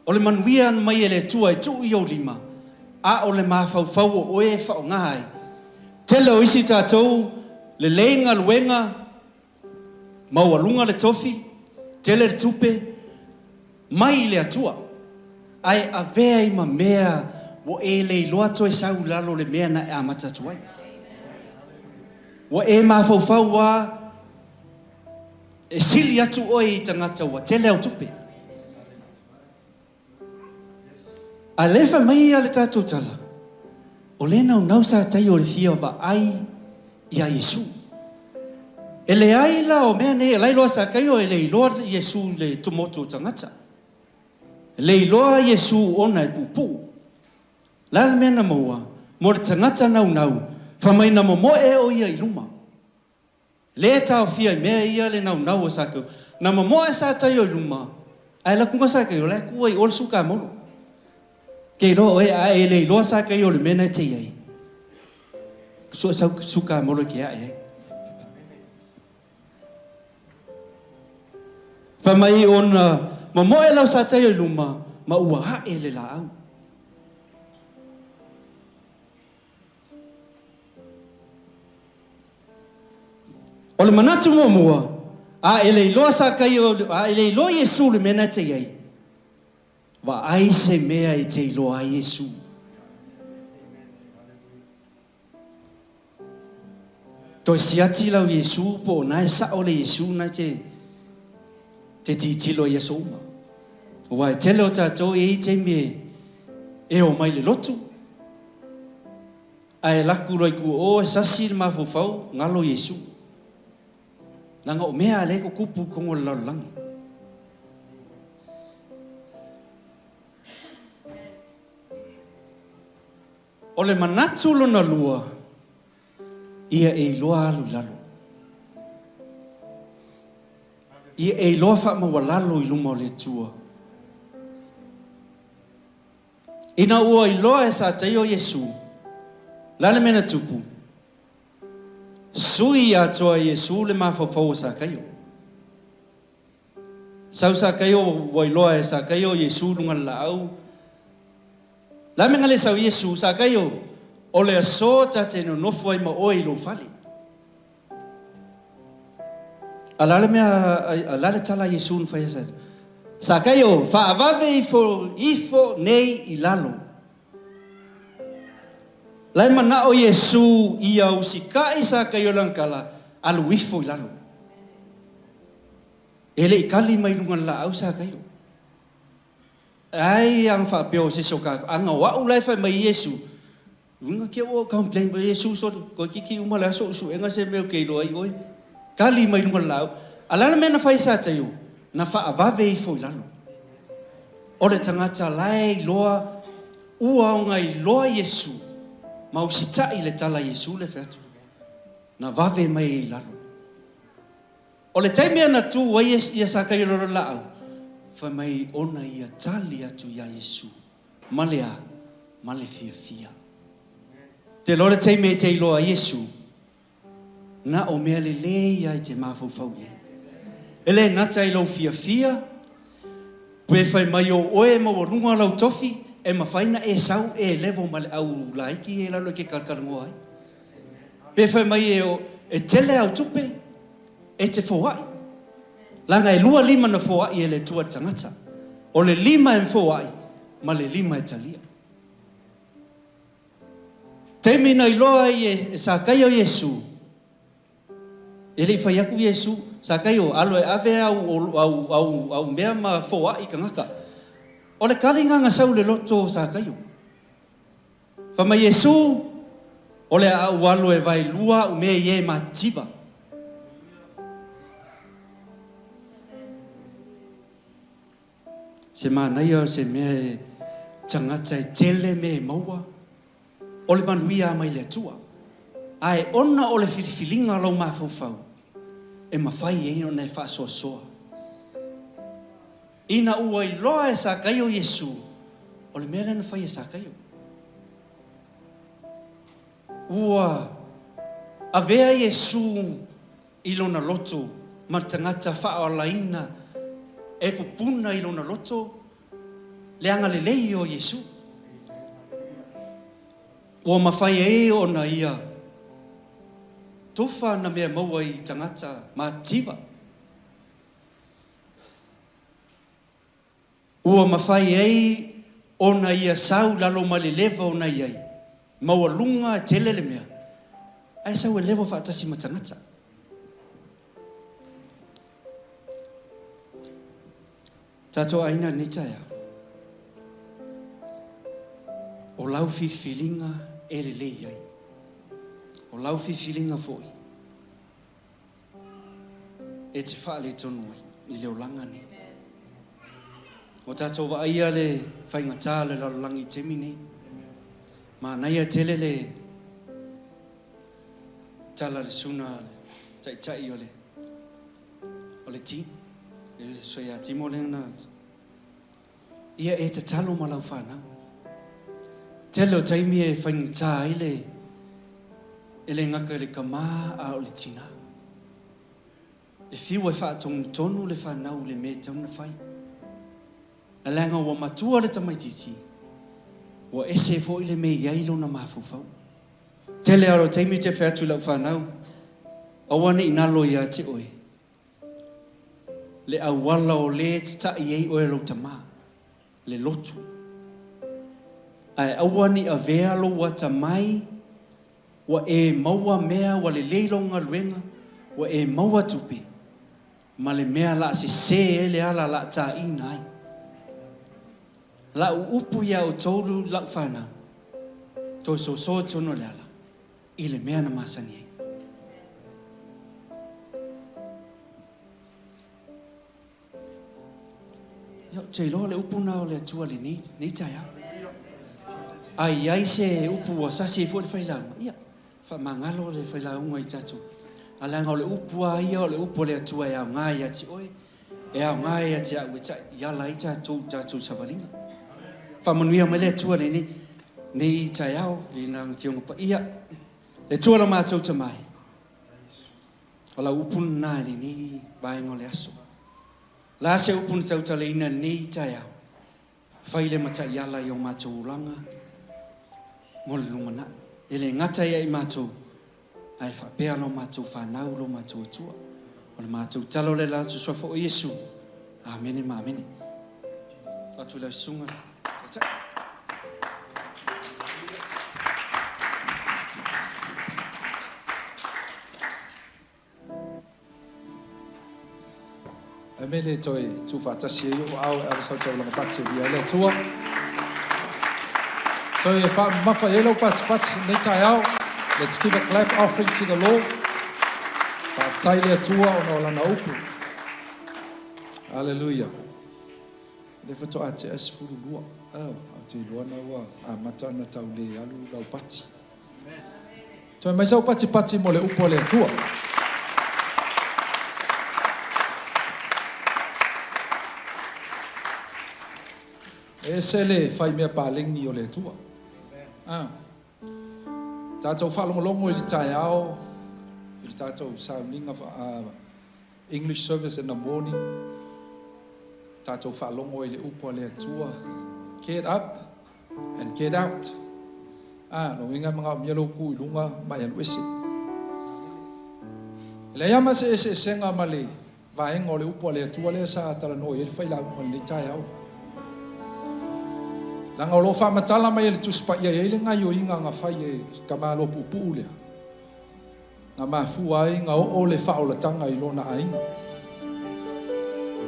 O le manuia mai e le Atua e tuu i ou lima, a o le mafaufau o oe e faaaoga ai. Tele o isi tatou, lelei le galuega, Maualuga le tofi, tele le tupe, mai i le Atua, ae avea ai ma mea ua e le iloa toe sau i lalo o le mea na e amata atu ai. Ua e mafaufau lava e sili atu oe i tagata ua tele au tupe. A lea fai mai ia le tatou tala, o lea naunau sa tai o le fia vaai ia Iesu. E leai la o mea nei, e lai loa sa kai o e le iloa Iesu le tumotu o tagata. E le iloa Iesu ona e puupuu. La le mea na maua, mo le tagata naunau, fai mai na momoe o ia i luma. Lē taofia i mea ia le naunau o Sakeo. Na mamoe sa taio i luma, ae lakuga Sakeo la e kua i o le sukamolo. Ke iloa oe a e le iloa Sakeo le mea na e te i ai. Sua sau sukamolo ke ae ai. Fai mai ona mamoe lau sa taio i luma ma ua ae le laau. O le manatu muamua, a e le iloa Sakaio, a e le iloa Iesu le mea na e te i ai, vaai se mea e te iloa ai Iesu. Toe siati lau Iesu po o na e sao le Iesu na e te, te titilo i aso uma. Aua e tele o tatou e i taimi e, e o mai le lotu, Ae laku loa i tua o e sasi le mafaufau, galo Iesu. Leaga o mea a lea e tutupu i totonu o le lalolagi. O le manatu lona lua, ia e iloa alu i lalo. Ia e iloa faamaualalo i luma o le Atua. Ina ua iloa e Sataio Iesu, le a le mea na tupu? Sui atoa e Iesu le mafaufau o Sakaio. Sau Sakaio ua iloa e Sakaio Iesu luga le laau. Le a mea na le sau Iesu, Sakaio, o le aso ta te nonofo ai ma oe i lou fale. A le a le mea, a le a le tala a Iesu na fai ai Sakaio? Sakaio, faavave ifo, ifo nei i lalo. La e manao Iesu ia usikaʻi Sakaio lana tala, alu ifo i lalo. E le i kali mai luga le laau Sakaio. Ai aga faapea o sesi o ka aga o a'u la e fai mai Iesu, uiga ke ua complain mai Iesu sole toeitiiti uma le aso o suega se mea ou te iloa ai oe. Kali mai luga le laau. A le a le mea na fai e Sataio? Na faavave ifo i lalo. O le tagata la e iloa ua ona iloa Iesu ma usitaʻi le tala a Iesu le fai atu. Na vave mai ai i lalo. O le taimi a na tu ai ia Sakaio i lalo laau, fai mai ona ia tali atu iā Iesu, ma le a? Ma le fiafia. Te iloa le taimi e te iloa ai Iesu, na o mea lelei ia e te mafaufau i ai. E le gata i lou fiafia, pe fai mai o oe e maualuga lau tofi, e mafai na e sau e level ma le au laiti ia i lalo e te talatalanoa ai. Pe fai mai e, e tele au tupe, e te foai. Leaga e lua lima na foai e le Atua le tagata. O le lima e foai ma le lima e talia. Taimi na iloa ai e Sakaio Iesu, e le i fai atu Iesu, Sakaio, alo e ave au, au, au, au mea ma foai tagata. O le kaliga na sau i le loto o Sakaio. Fai mai Iesu, O le a ou alu e vaelua a'u mea i e matitiva. Se manaia o se mea e tagata e tele mea e maua, o le manuia a mai le Atua. Ae ona o le filifiliga o lou mafaufau, e mafai ai ona e faasoasoa. Ina ua iloa e Sakaio Iesu, o le mea lea na fai e Sakaio. Ua avea Iesu i lona loto ma le tagata faaolaina e pupuna i lona loto le agalelei o Iesu. Ua mafai ai ona ia tofa na mea maua i tagata matitiva. Ua mafai ai ona ia sau lalo ma le leva ona i ai, maualuga e tele le mea, ae sau e lewa faatasi ma tagata. Tatou aiga i lenei taeao, o lau filifiliga e lelei ai, o lau filifiliga foi e te faaletonu ai i le olaga nei. Ua tatou vaaia le faigata o le lalolagi i taimi nei. Manaia tele le tala a le suna a le taitai o le o le team, le uso ia Timo lea na ia e tatalo ma lau fanau. Tele o taimi e faigata ai le e le gata i le tama a o le tina. E fiu e faatonutonu le fanau i le mea e tatau ona fai. Ae leaga ua matua le tamaitiiti, ua ese foi le mea e i ai lona mafaufau. Tele lava o taimi ou te fai atu i lau fanau, aua ne i galo ia te oe le auala o lē tataʻi ai oe e lou tamā, le lotu. Ae aua ne i avea lou atamai ua e maua mea ua lelei lou galuega, ua e maua tupe, ma le mea la a sesē ai le ala la a tāʻina ai. La'u upu iā outou la'u fanau, toe soso i totonu o le ala. I le mea na masani ai. Ia, ou te iloa le upu na o le Atua lenei, nei taeao. A i ai se upu ua sasi ai foi le failauga, ia, faamagalo le failauga i tatou. A leaga o le upu a ia o le upu a le Atua e aoga ia te oe, e aoga ia te au e taʻi ala ai tatou i tatou savaliga. Faamanuia mai le Atua lenei nei taeao i lena Afioga Paia. Le Atua lo matou Tama e. O lau upu lena i lenei vaega o le aso. O le a se upu na tautalaina i lenei taeao? Fai le mataiala i o matou olaga mo le lumanai. E le gata ia i matou, ae faapea lo matou fanau, lo matou Atua. O le matou talo lea i le Aso Suafa o Iesu. Amene ma amene. Atu i lau susuga Taitai. Amene toe tuufaatasi ai ou aao e ave sau taulaga pati e viia ai le Atua. Toe faamamafa i ai lau patipati i lenei taeao. Let's give a clap offering to the Lord. Faafetai le Atua ona o Lana upu. Hallelujah. Lea faatoa tea 12. Oh, ou te iloa na ua amata ona tau le alu lau pati. Toe mai sau patipati mo le upu a le Atua. E ese le fai mea paleni o le Atua. Ah. Tatou faalogologo i le taeao i le tatou sauniga English service in the morning. Tatou faalogo i le upu a le Atua. Get up and get out. Ah, lona uiga e manaomia lou tu i luga ma e alu ese. E leai lava ma se eseesega ma le vaega o le upu a le Atua lea sa talanoa i ai le failauga i lenei taeao. Leaga o lo o faamatala mai e le Tusi Paia e i ai le gaioiga na fai e le tamaloa puupuu lea, na mafua ai na oo le faaolataga i lona aiga.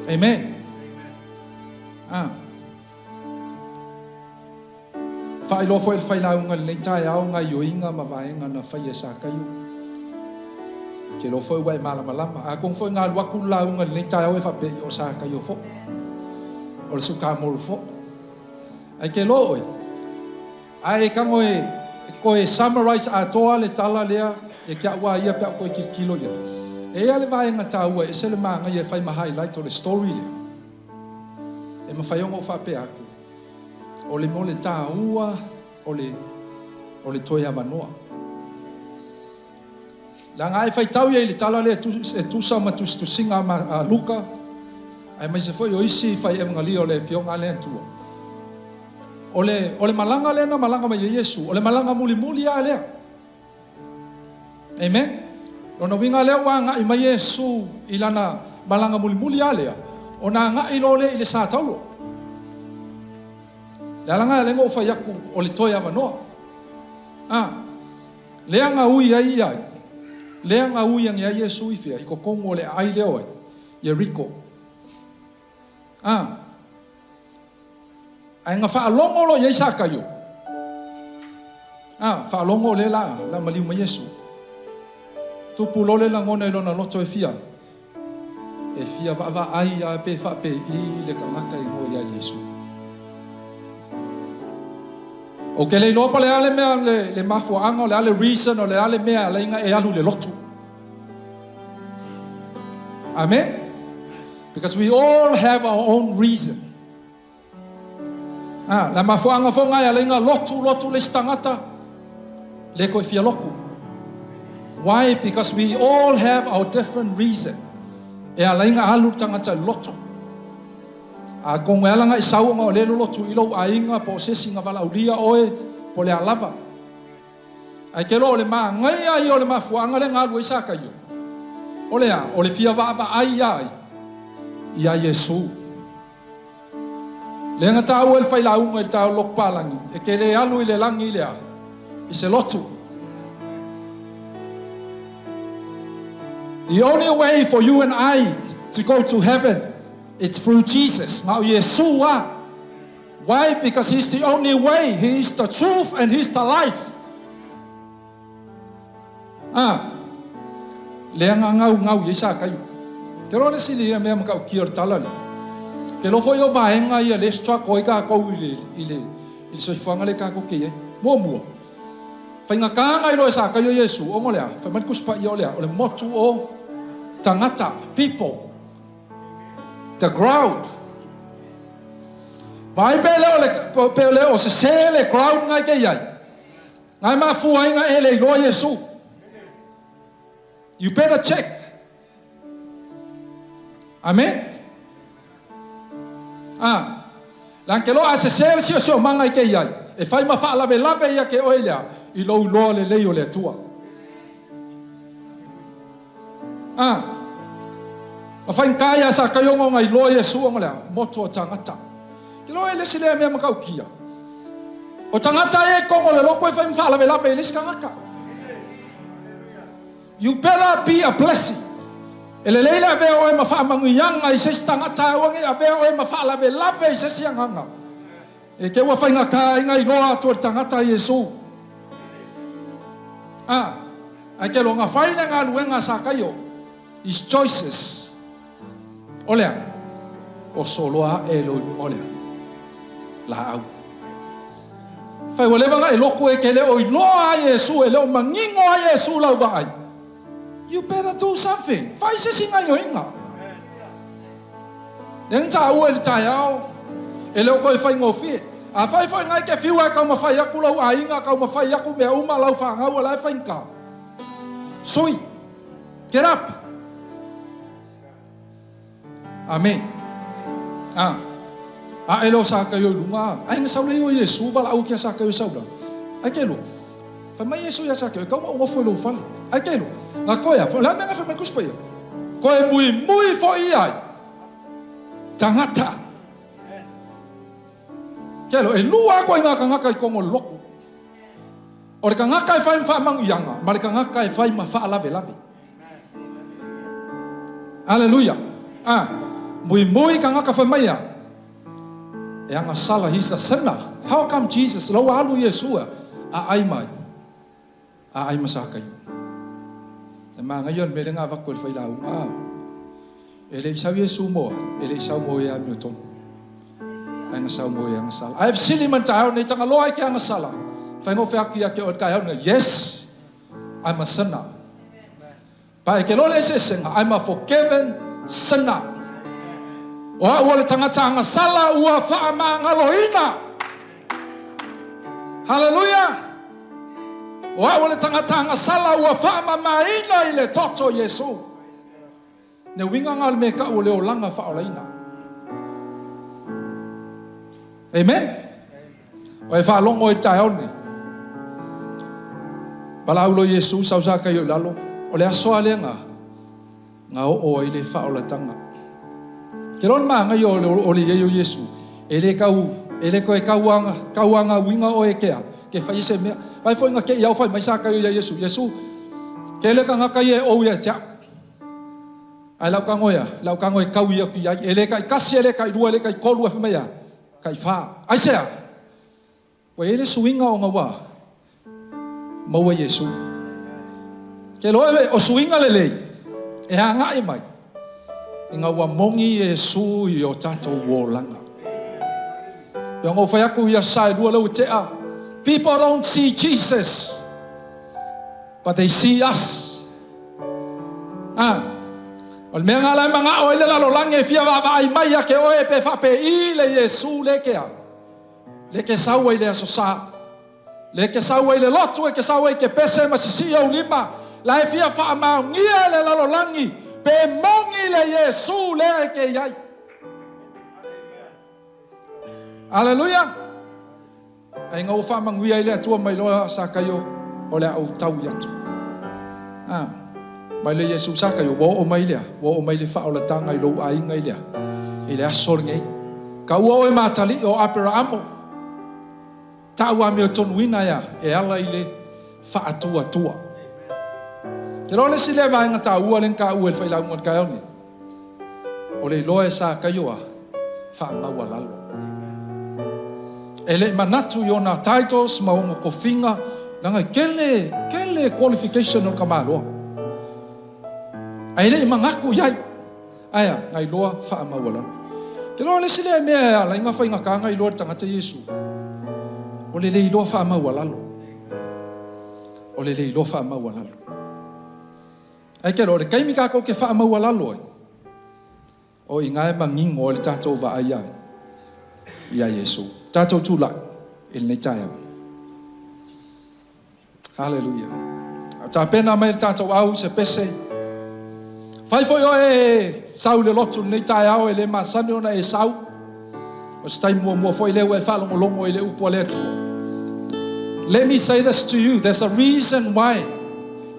Amen. Ah. Faailoa foi e le failauga i lenei taeao gaioiga ma vaega na faia e Sakaio. Ou te iloa foi ua e malamalama. Atonu foi na alu atu le lauga i lenei taeao e faapea, o Sakaio foi. O le sukamolu foi. Ae ke iloa oe, a e tago e toe summarize atoa le tala lea ia te au a ia pe a ou toe tilotilo i ai. E i ai le vaega taua e ese le manaia e fai ma highlight o le story lea. E mafai ona ou faapea atu, o le mo le taua o le o le toe avanoa. Leaga a e faitau i ai i le tala lea e tusa ma tusitusiga a Luka, aemaise foi o isi fai Evegalia o le Afioga a le Atua, o le, o le malaga lea na malaga mai ai Iesu, o le malaga mulimuli lava lea. Amen. Lona uiga lea ua agai mai Iesu i lana malaga mulimuli lava lea, ona agai loa lea i le satauro. Le ala lena lea na ou fai atu o le toe avanoa. A, lea na ui ai ia ai, lea na ui ane ai Iesu i fea, i totonu o le aai lea o ai, Ieriko. A, ae na faalogo loa i ai Sakaio. A, faalogo lea la, la maliu mai Iesu. Tupu loa le lagona i lona loto e fia, e fia vaavaai lava pe faapei le tagata e igoa ia Iesu. Ou te le iloa po o le a le mea le, le mafuaaga, o le a le reason, o le a le mea e ala ai ona e alu i le lotu. Amen. Because we all have our own reason. Ah, le mafuaaga foi lena e ala ai ona lotu, lotu le isi tagata, le toe fia lotu. Why? Because we all have our different reason. E ala ai ona alu le tagata i le lotu. Atonu e ala ona e sau ona o lea e lolotu i lou aiga po o se isi na valaaulia oe po o le a lava. Ae ke iloa o le manaia ia o le mafuaaga lea na alu ai Sakaio, o le a? O le fia vaavaai ia ai? Ia Iesu. Lea na taua e le failauga i le taeao lotu palagi, e te le alu i le lagi i le a? I se lotu. The only way for you and I to go to heaven, it's through Jesus. Na o Iesu a. Why? Because He's the only way, He is the truth and He's the life. Ah, lea na gaugau i ai Sakaio. Ke loa le sili ia mea matautia o le tala lea. Ke loa foi o vaega ia le struggle ai tatou i le, i le, i le soifuaga lea tatou te i ai. Muamua, faigata na iloa e Sakaio Iesu, ona o le a? Fai mai le Tusi Paia o le a? O le motu o tagata, people. The crowd. Vaai pe le o le, pe le o sesē le crowd nga e te i ai. Nga e mafua ai nga e le iloa Iesu. You better check. Amen. Ah. Leaga ke loa a sesē le siosiomaga i te i ai, e fai ma faalavelave ia te oe lea i lou iloa lelei o le Atua. A, ma faigata ia Sakaioga ona iloa Iesu ona lea, motu o tagata. Ke loa e le isi lea mea matautia. O tagata ia i totonu o le lotu e fai ma faalavelave i le isi tagata. You better be a blessing. E lelei le avea oe ma faamanuiaga i se isi tagata aua ne i avea oe ma faalavelave i se isi agaga. E te ua faigata ai na iloa atu e le tagata Iesu. A, ae te loa na fai le galuega a Sakaio, his choices. O lea, o soloa aʻe lou luma o lea laau. Fai ua leva na e lotu e te le o iloa a Iesu, e le o manino a Iesu lau vaai. You better do something. Fai se isi gaioiga. Lea na taua i le taeao, e le o toe faigofie. Afai foi na e te fiu e taumafai atu lou aiga, taumafai atu mea uma lau fanau o la e faigata. Sui, get up. Amen. Ah. Aʻe lea o Sakaio i luga, ai na sau lea o Iesu valaau ki a Sakaio sau la. Ai ke lo. Fai mai Iesu ia Sakaio, e kau ma o ngofo i lou fale. Ai ke lo. Na koe a, le a mea na fai mai Tusi Paia. Koe muimui foi ai tagata. Ke lo, e lua ako i ngā kangaka i kongo loku. O le kangaka e fai ma whaamanuianga, ma le kangaka e fai ma whaalavelave. Aleluia. Ah, muimui kangaka fai mai a. E agasala, he's a sinner. How come Jesus, lau alu Iesu a, a ai mai. A ai ma Sakaio. E māngai o le mea le ngā avatu e le failauga. Ah, e le i sau Iesu moa, e le i sau mo e amiotonu. Ai nga sau mo e agasala. Ai fesili man taeao nei tagaloa ai ke agasala. Whaingofe aku ia ke o le taeao nei. Yes, I'm a sinner. But e ke loa le eseesega, I'm a forgiven sinner. O a'u o le tagata agasala ua faamagaloina. Hallelujah! O a'u o le tagata agasala ua faamamaina i le toto o Iesu. Ne uiga nga o le mea ka'u o le olaga faaolaina. Amen. O e faalogo i le taeao lenei. Valaau loa Iesu sau Sakaio i lalo. O le aso lava lea na, na oo ai le faaolataga. Ke loa le mānaia o le, o le i ai o Iesu, e le kau, e le toe kauaga, kauagauina oe ke a, ke fai se mea. Vai foi na te i au fai mai Sakaio ia Iesu, Iesu, ke le tagata ia e ou ia te au. Ae lau tago e a? Lau tago e kau ia atu i ai. E le taitasi, e le tailua, e le taitolu, e fai mai a? Taifa. Aisea? Ua i ai le suiga ona ua maua Iesu. Ke loa e o suiga lelei e agai mai ina ua moni Iesu i o tatou olaga. Pe ona ou fai atu ia sa e lua lea ua tea. People don't see Jesus, but they see us. A, o le mea nga la e manao ai le lalolagi e fia vaavaai mai ia te oe pe faapei le Iesu le ke a, le ke sau ai le aso sa, le ke sau ai le lotu e ke sau ai ke pese ma sisii ou lima, la e fia faamaonia e le lalolagi pe moni le Iesu lea e ke i ai. Aleluia! Ai ina ua faamanuia ai le Atua mai loa Sakaio, o le a ou taui atu. A, mai le Iesu Sakaio, ua oo mai lea, ua oo mai le faaolataga i lou aiga i lea, i le aso lenei. Kaua oe ma atalii o Aperaamo, taʻu amiotonuina ea e ala i le faatuatua. Ke loa le isi lea vaega taua lea na taua e le failauga o le taeao nei, O le iloa e Sakaio a faamaualalo. E le i manatu i ona titles ma ona tofiga, leaga e tele, tele qualification o le tamaloa. Ae le i manatu i ai. Ae a, na iloa faamaualalo. Te loa le isi lea mea e ala ai na faigata na iloa e le tagata Iesu, o le le iloa faamaualalo. O le le iloa faamaualalo. Ae ke loa, o le taimi tatou te faamaualalo ai, o i ina e manino ai le tatou vaai ai Iā Iesū. Tatou tulai i lenei taeao. Haleluia. A o tapena mai le tatou au i se pese. Fai foi oe e sau i le lotu i lenei taeao e le masani ona e sau. O se taimi muamua foi lea ua e faalogologo i le upu a le Atua. Let me say this to you, there's a reason why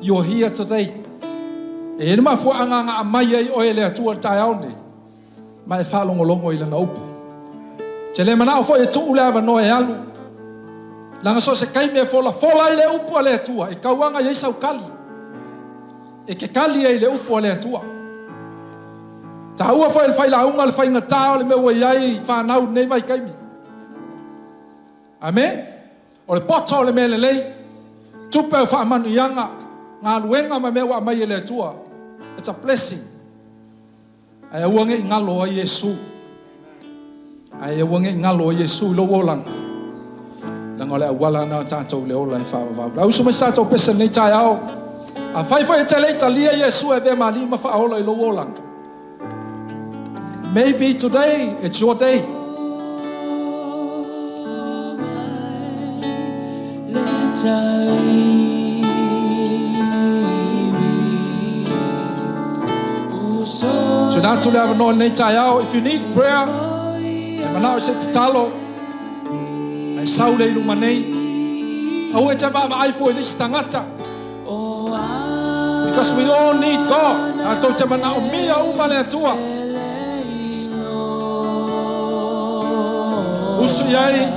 you're here today. E i ai le mafuaaga na aumai ai oe e le Atua i le taeao lenei, ma e faalogologo i Lana upu. Ou te le manao foi e tuu le avanoa e alu, leaga so o se taimi e folafola ai le upu a le Atua, e tauaga i ai sau tali. E te tali ai i le upu a le Atua. Taua foi e le failauga le faigata o le mea ua i ai fanau i lenei vaitaimi. Amen. O le poto o le mea lelei, tupe o faamanuiaga, galuega ma mea ua aumai e le Atua. It's a blessing. Ae aua ne i galo ai Iesu. Ae aua ne i galo ai Iesu i lou olaga. Leaga o le auala lena o tatou i le ola e faavavau. La usu mai se tatou pese i lenei taeao. Afai foi e te le i talia Iesu e avea ma Alii ma Faaola i lou olaga. Maybe today it's your day. Tuuina atu le avanoa i lenei taeao. If you need prayer, e manao i se tatalo, ae sau lea i luma nei. Aua e te vaavaai fua i le isi tagata. Because we all need God. Tatou te manaomia uma le Atua. Usu i ai.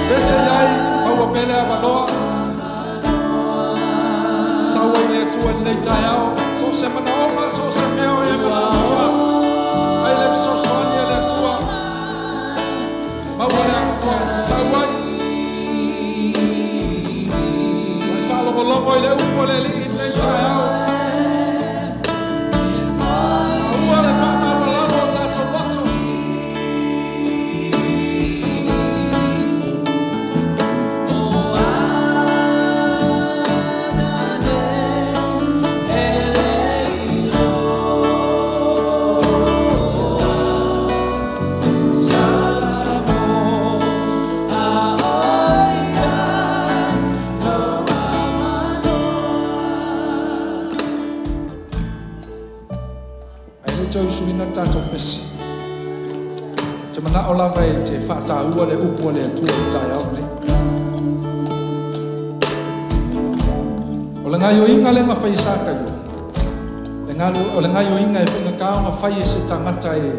Pese i ai, maua pea le avanoa. Sau ai le Atua i lenei taeao. So o se manaoga, so o se mea o e manaomia. Ai le fesoasoani a le Atua. Maua le avanoa e te sau ai. Mai faalogologo i le upu a le Alii i lenei taeao. Taua le faamaualalo o tatou loto. Ae le toe usuina le tatou pese. Ou te manao lava e te faataua le upu a le Atua i le taeao lenei. O le gaioiga lea na fai e Sakaio, o le gaioiga e faigata ona fai e se tagata e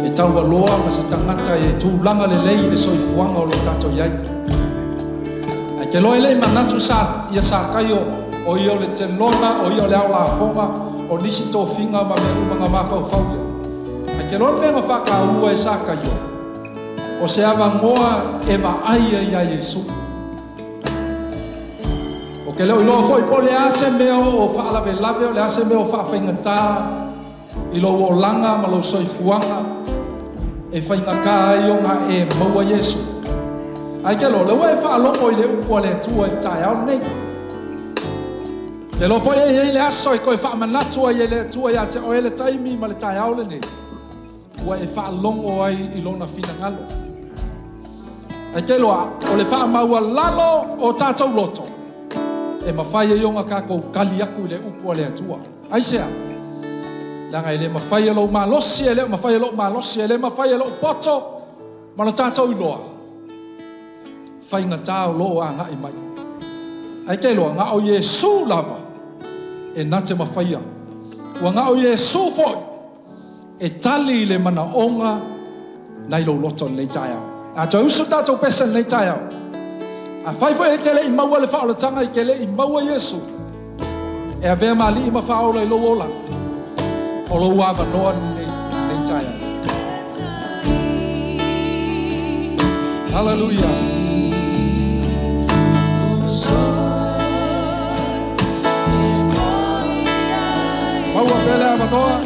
e taualoa ma se tagata e tulaga lelei i le soifuaga o lo o tatou i ai. Ae te loa e le i manatu sa, ia Sakaio, o ia o le telona, o ia o le ao lafoga, o nisi tofiga ma mea uma na mafaufau ia. Ae te loa le mea na faataua e Sakaio, o se avanoa e vaai ai iā Iesu. Ou te le o iloa foi po o le a se mea o faalavelave, o le a se mea o faafaigata i lou olaga ma lou soifuaga e faigata ai ona e maua Iesu. Ae ke loa, lea ua e faalogo i le upu a le Atua i le taeao lenei. Ke loa foi e i ai le aso e toe faamanatu ai e le Atua ia te oe le taimi ma le taeao lenei, ua e faalogo ai i Lona finagalo. Ae ke loa, o le faamaualalo o tatou loto, e mafai ai ona tatou tali atu i le upu a le Atua. Aisea? Leaga e le mafai e lou malosi, e le mafai e lou malosi, e le mafai e lou poto ma lo tatou iloa faigata o lo o agai mai. Ae te iloa, na o Iesu lava E na te mafaia. Ua na o Iesu foʻi e tali i le manaʻoga nai lou loto i lenei taeao. A toe usu le tatou pese i lenei taeao. Afai foi e te le i maua le faaolataga i te le i maua Iesu e avea ma Alii ma Faaola i lou ola, o lou avanoa lenei lenei taeao. Hallelujah. Maua pea le avanoa.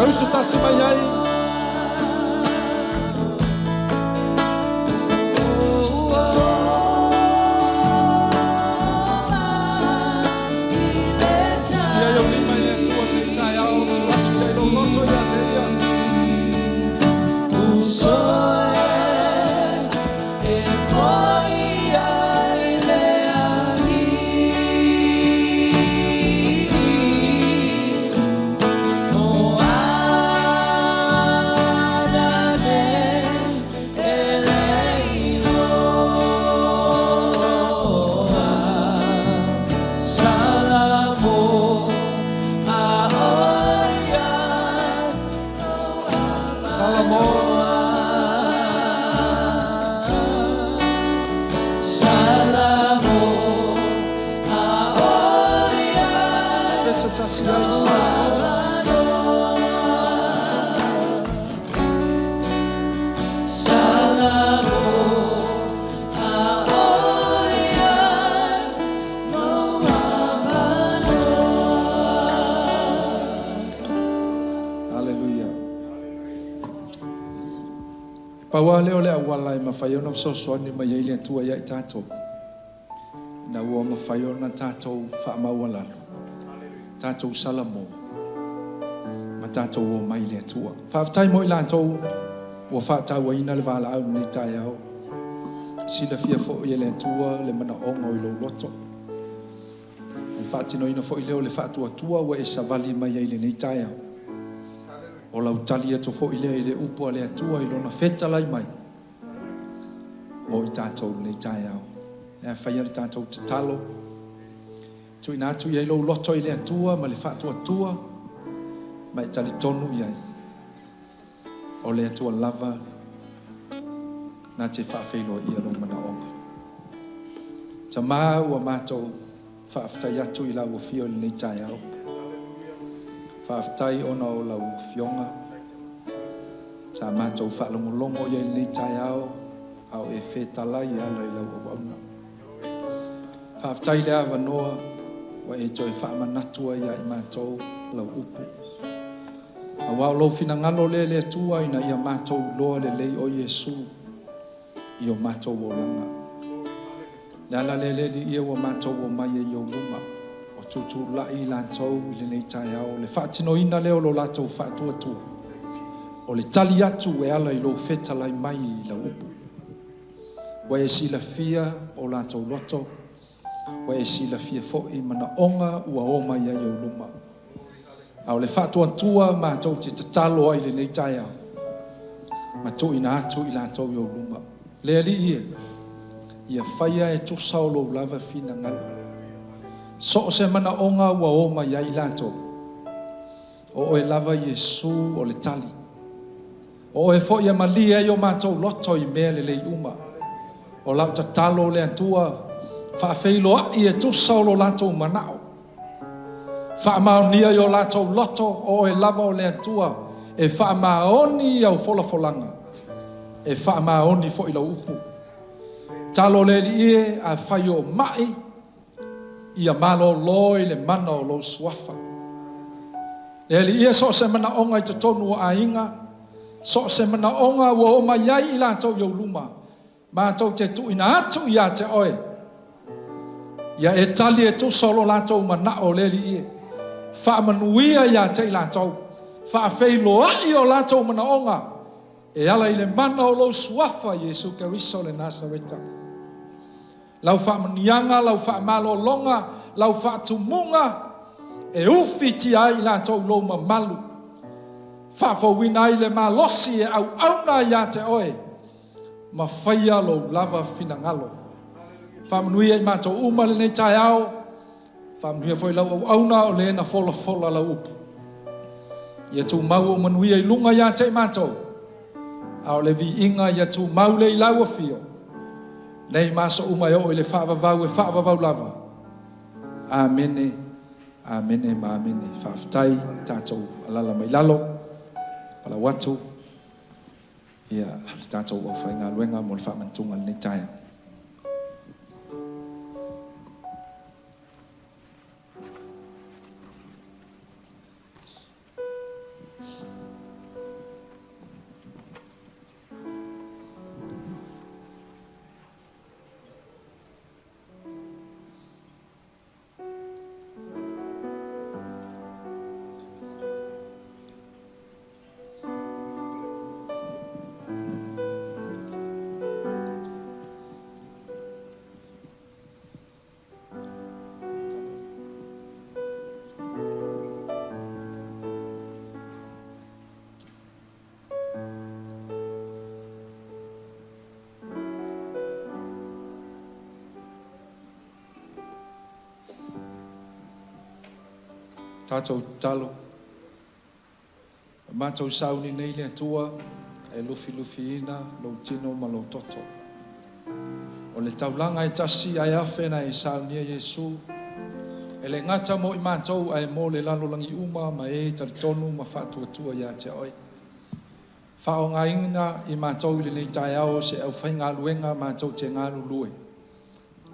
Usu tasi mai ai. Ia i ou lima i le Atua i lenei taeao, tuu atu i ai lou loto ia te Ia. Salamo. Pese tasi ai, Salamo. Haleluia. Pau lava lea o le auala e mafai ona fesoasoani mai ai le Atua ia i tatou, ina ua mafai ona tatou faamaualalo, tatou salamo, ma tatou omai i le Atua. Faafetai mo i latou ua faatauaina le valaau i lenei taeao. Silafia foi e le Atua le manaoga o i lou loto. O le faatinoina foi lea o le faatuatua ua e savali mai ai i lenei taeao. O lau tali atu foi lea i le upu a le Atua i Lona fetalai mai mo i tatou i lenei taeao. E faia le tatou tatalo, tuuina atu i ai lou loto i le Atua ma le faatuatua, ma e talitonu i ai o le Atua lava na te faafeiloaia lou manaoga. Tamā, ua matou faafetai atu i lau afio i lenei taeao. Faafetai ona o lau afioga sa matou faalogologo i ai i lenei taeao a o e fetalai e ala i lau auauna. Faafetai le avanoa ua e toe faamanatu ai ia i matou lau upu. Aua o lou finagalo lea le Atua ina ia matou iloa lelei o Iesu i o matou olaga. Le ala lea le Alii ua matou omai ai i ou luma, o tutulai i latou i lenei taeao, le faatinoina lea o lo latou faatuatua, o le tali atu e ala i lou fetalai mai i lau upu. Ua e silafia o latou loto, ua e silafia foi manaoga ua o mai ai i ou luma. A o le faatuatua matou te tatalo ai i lenei taeao, ma tuuina atu i latou i ou luma. Le Alii e, ia faia e tusa o lou lava finagalo. So o se manaoga ua o mai ai i latou, o oe lava Iesu o le tali. O oe foi e malie ai o matou loto i mea lelei uma. O lau tatalo le Atua, faafeiloai e tusa o lo latou manao. Faamaonia i o latou loto, o oe lava o le Atua e faamaoni au folafolaga, e faamaoni foi lau upu. Talo le Alii e, afai o mai, ia malōlō i le mana o lou suafa. Le Alii e, so o se manaoga i totonu o aiga, so o se manaoga ua o mai ai i latou i ou luma, matou te tuuina atu ia te oe, ia e tali e tusa o lo latou manao le Alii e. Faamanuia ia te i latou, faafeiloai o latou manaoga, e ala i le mana o lou Suafa Iesu Keriso o le Nasareta. Lau faamanuiaga, lau faamalologa, lau faatumuga e ufitia ai i latou lou mamalu, faafouina ai le malosi e auauna ai ia te oe, ma faia lou lava finagalo. Faamanuia i matou uma lenei taeao, faamanuia foi lau auauna o le na folafola lau upu. Ia tumau ou manuia i luga ia te i matou, a o le viiga ia tumau le i lau afio, nei ma aso uma e oo i le faavavau e faavavau lava. Amene, amene ma amene. Faafetai tatou alala mai lalo, palau atu ia le tatou aufaigaluega mo le faamanatuga o lenei taeao. Tatou tatalo. Ua matou sauni nei le Atua e lufilufiina lou tino ma lou toto. O le taulaga e tasi ae afe na e saunia Iesu, e le gata mo i matou ae mo le lalolagi uma ma e talitonu ma faatuatua ia te oe. Faaaogaina i matou i lenei taeao se aufaigaluega matou te galulue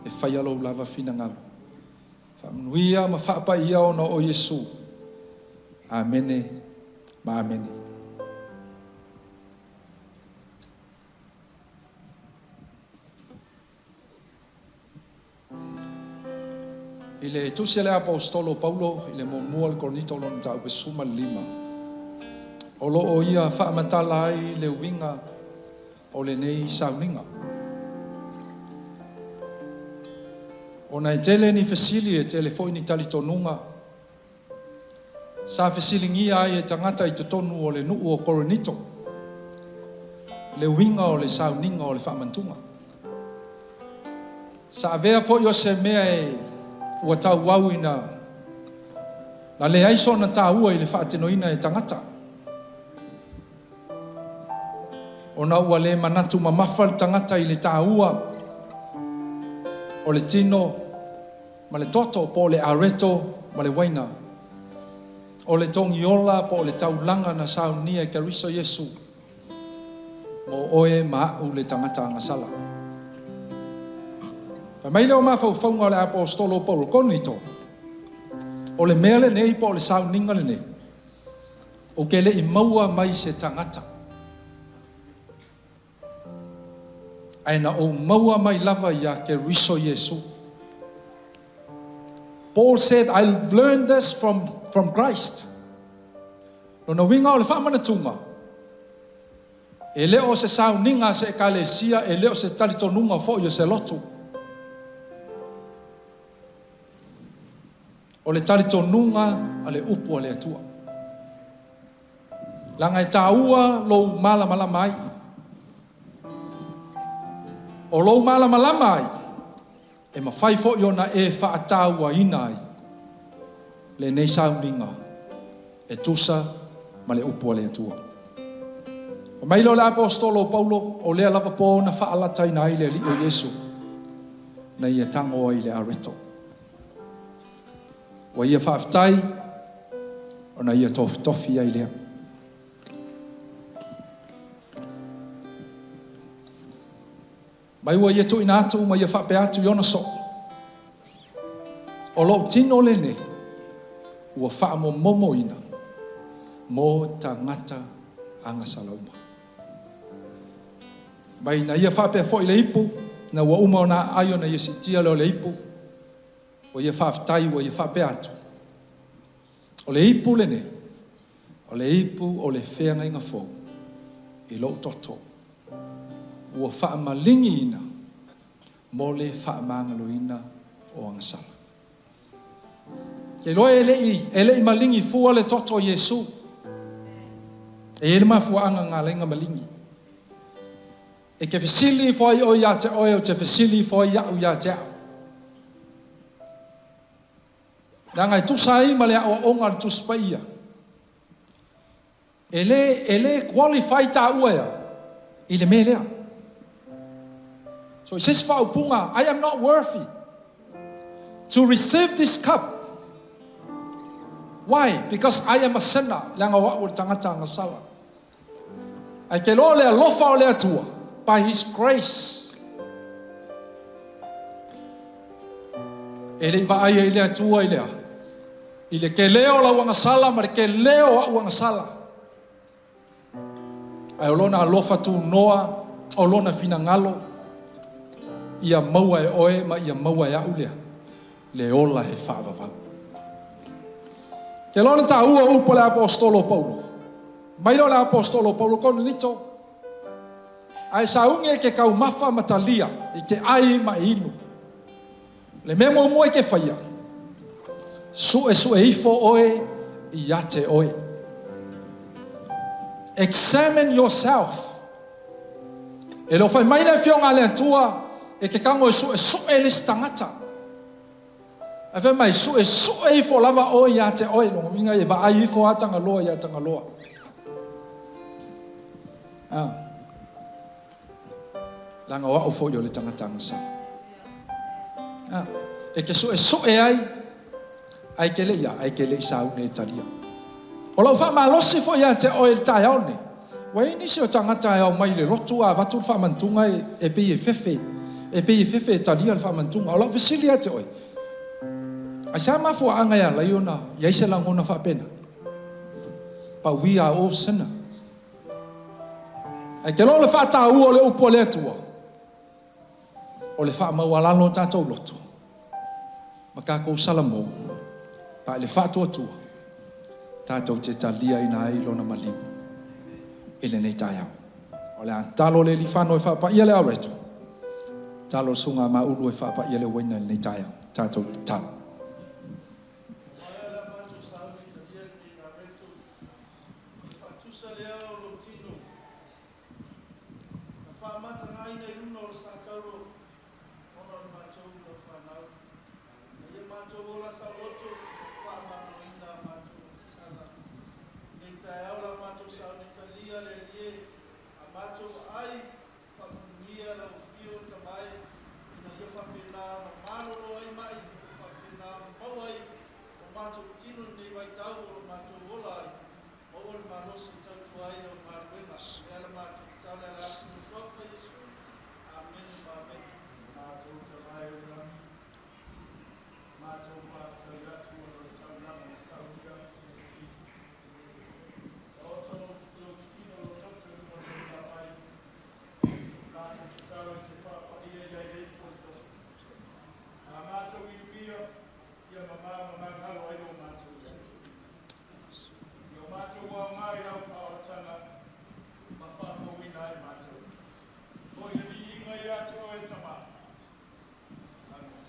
e faia lou lava finagalo. Faamanuia ma faapaia ona o Iesu. Amene ma amene. I le tusi a le Aposetolo o Paulo i le muamua o le Korinito lona mataupu 15, o lo o ia faamatala ai le uiga o lenei sauniga. Ona e tele ni fesili, e tele foi ni talitonuga sa fesiligia ai e tagata i totonu o le nuu o Korinito le uiga o le sauniga o le faamantuga. Sa avea foi o se mea e ua tauau ina na leai sona taua i le faatinoina e tagata, ona ua le manatu mamafa le tagata i le taua o le tino ma le toto po o le areto ma le uaina, o le togiola po o le taulaga na saunia e Keriso Iesu mo oe ma a'u le tagata agasala. Fai mai lea o mafaufauga o le Aposetolo o Paulo Korinito, o le mea lenei po o le sauniga lenei, ou te le i maua mai se tagata, ae na ou maua mai lava ia Keriso Iesu. Paul said, I learned this from Christ. Lona uiga o le faamanatuga, e le o se sauniga a se ekalesia, e le o se talitonuga foi o se lotu. O le talitonuga a le upu a le Atua. Leaga e taua lou malamalama ai. O lou malamalama ai, e mafai foi ona e faatauaina ai lenei sauniga e tusa ma le upu a le Atua. Fai mai lea o le Aposetolo o Paulo, o lea lava po na faalataina ai le Alii o Iesu, na ia tago ai le areto. Ua ia faafetai, ona ia tofitofi ai lea. Mai ua ia tuuina atu ma ia faapea atu i ona soo, o lou tino lenei ua faamomomoina mo tagata agasala uma. Mai na ia faapea foi le ipu, na ua uma ona aai ona ia siitia lea o le ipu, ua ia faafetai ua ia faapea atu, o le ipu lenei, o le ipu o le feagaiga fou i lou toto ua faamaligiina mo le faamagaloina o agasala. Ke iloa e le i, e le i maligi fua le toto o Iesu. E i ai le mafuaaga na ala ai ona maligi. E te fesili ifo ai oe ia te oe, ou te fesili ifo ai au ia te au. Leaga e tusa ai ma le aoaoga a le Tusi Paia, e le, e le qualify taua ea i le mea lea. So i se isi faaupuga, I am not worthy to receive this cup. Why? Because I am a sinner. Leaga o au o le tagata agasala. Ae te iloa o le alofa o le Atua, by His grace, e le i vaai ai le Atua i le a? I le tele o lau agasala ma le tele o a'u agasala. Ae o Lona alofa tunoa, o Lona finagalo, ia maua e oe ma ia maua e a'u lea, le ola e faavavau. Te iloa na taua upu a le Aposetolo o Paulo. Mai lea o le Aposetolo o Paulo, Korinito, A e sauni e te taumafa ma talia i te ai ma e inu. Le mea muamua e te faia, suesue ifo oe ia te oe. Examine yourself. E le o fai mai le Afioga a le Atua e te tago e suesue le isi tagata. Ae fai mai, suesue ifo lava oe ia te oe. Lona uiga e vaai ifo lava Tagaloa ia Tagaloa. Ah. Leaga o au foi o le tagata agasala. Ah. E te suesue ai, ae te le i a, ae te le i sauni e talia. O lau faamalosi foi ia te oe i le taeao lenei, ua i ai nisi o tagata e ao mai i le lotu a avatu le faamantuga e pei e fefe, e pei e fefe e talia le faamantuga. O lau fesili ia te oe, aisea mafuaaga e ala ai ona i ai se lagona faapena? But we are all sinners. Ae te iloa o le faataua o le upu a le Atua, o le faamaualalo o tatou loto ma tatou salamo pa i le faatuatua tatou te taliaina ai Lona maliu i lenei taeao. O le a talo le Alifano e faapaia le aoreto, talo le Susuga a Maulu e faapaia le uaina i lenei taeao. Tatou tatalo. Na faamatagaina i luna o le satauro ona o le matou lau fanau. A ia matou ola saoloto ma faamagaloina a matou sala. Nei taeao la matou sauni talia le Alii e, a matou aai faamanuia lau afio le Tama e, ina ia faapena ona malolo ai mai ma faapena ona maua ai o matou tino i lenei vaitau o lo matou ola ai. Maua le malosi e tautua ai lau galuega. E ala matou tatalo e ala atu i lou Suafa Iesu. Amene ma amene. Matou Tama e o le lagi, matou faafetai atu ona o le taulaga na saunia e le Keriso. Taoto lou tino lou toto i luma o lou taavai, matou tatalo i te faapaia i ai le ipu o le toto. A matou inumia, ia mama ma magalo ai lo matou iai. Ia o matou aoga i lau faaolataga ma faafouina ai matou. Foi le viiga ia te oe, Tama. Amene.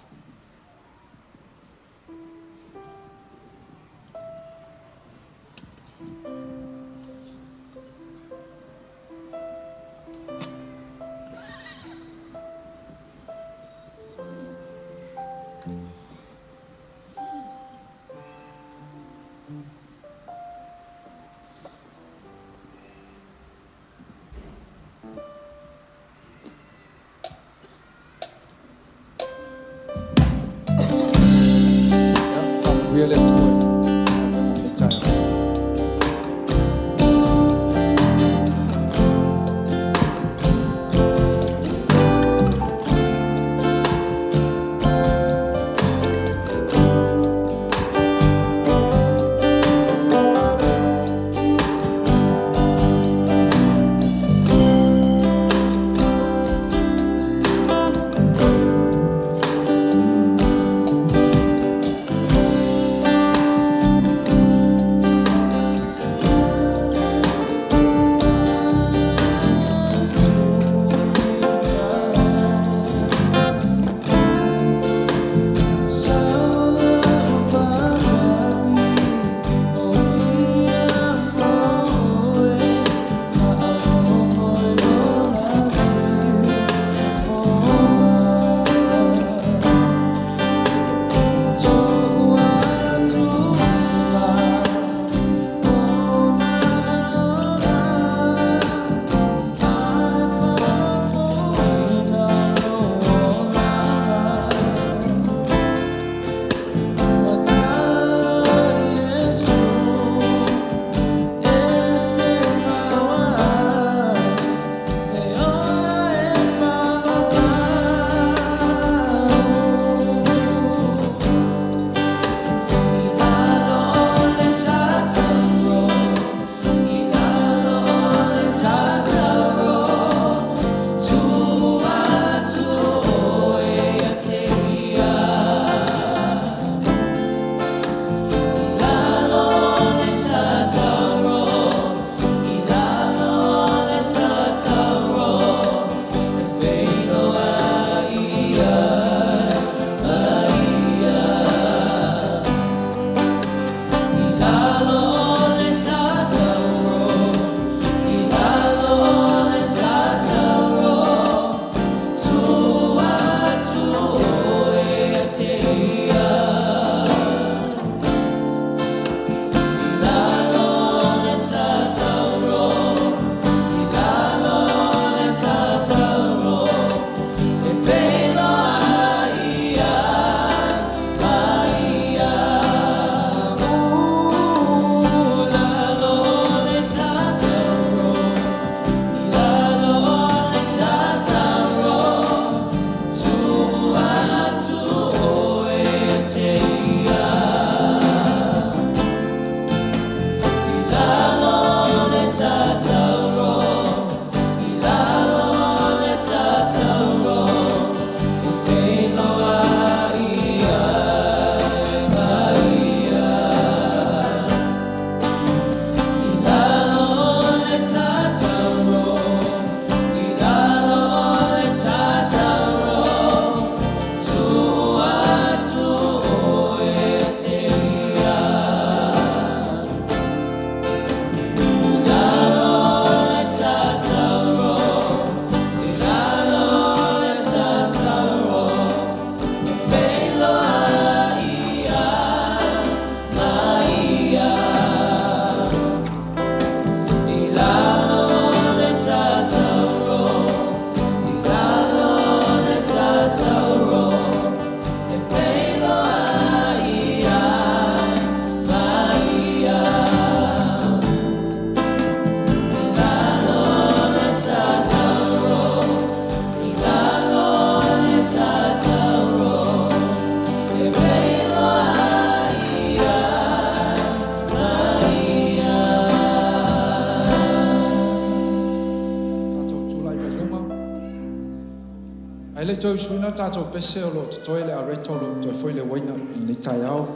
Ae le i toe usuina le tatou pese o lo o totoe le areto o lo o totoe foi le uaina i lenei taeao.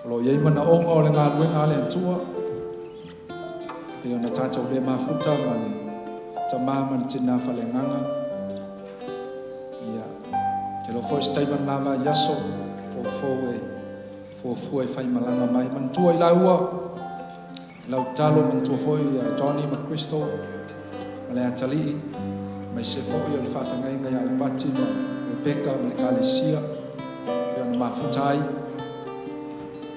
O lo o i ai manaoga o le galuega a le Atua, pei ona tatou le mafuta ma le tama ma le tina faaleagaga. Ia, ou te iloa foi o se taimi o lena vaiaso, foufou e fuafua e faimalaga mai. Manatua i laua lau tatalo, manatua foi ia Johnny ma Crystal ma le atalii, aemaise foi o le faafeagaiga ia Ipati ma Rebecca ma le Ekalesia pei ona mafuta ai.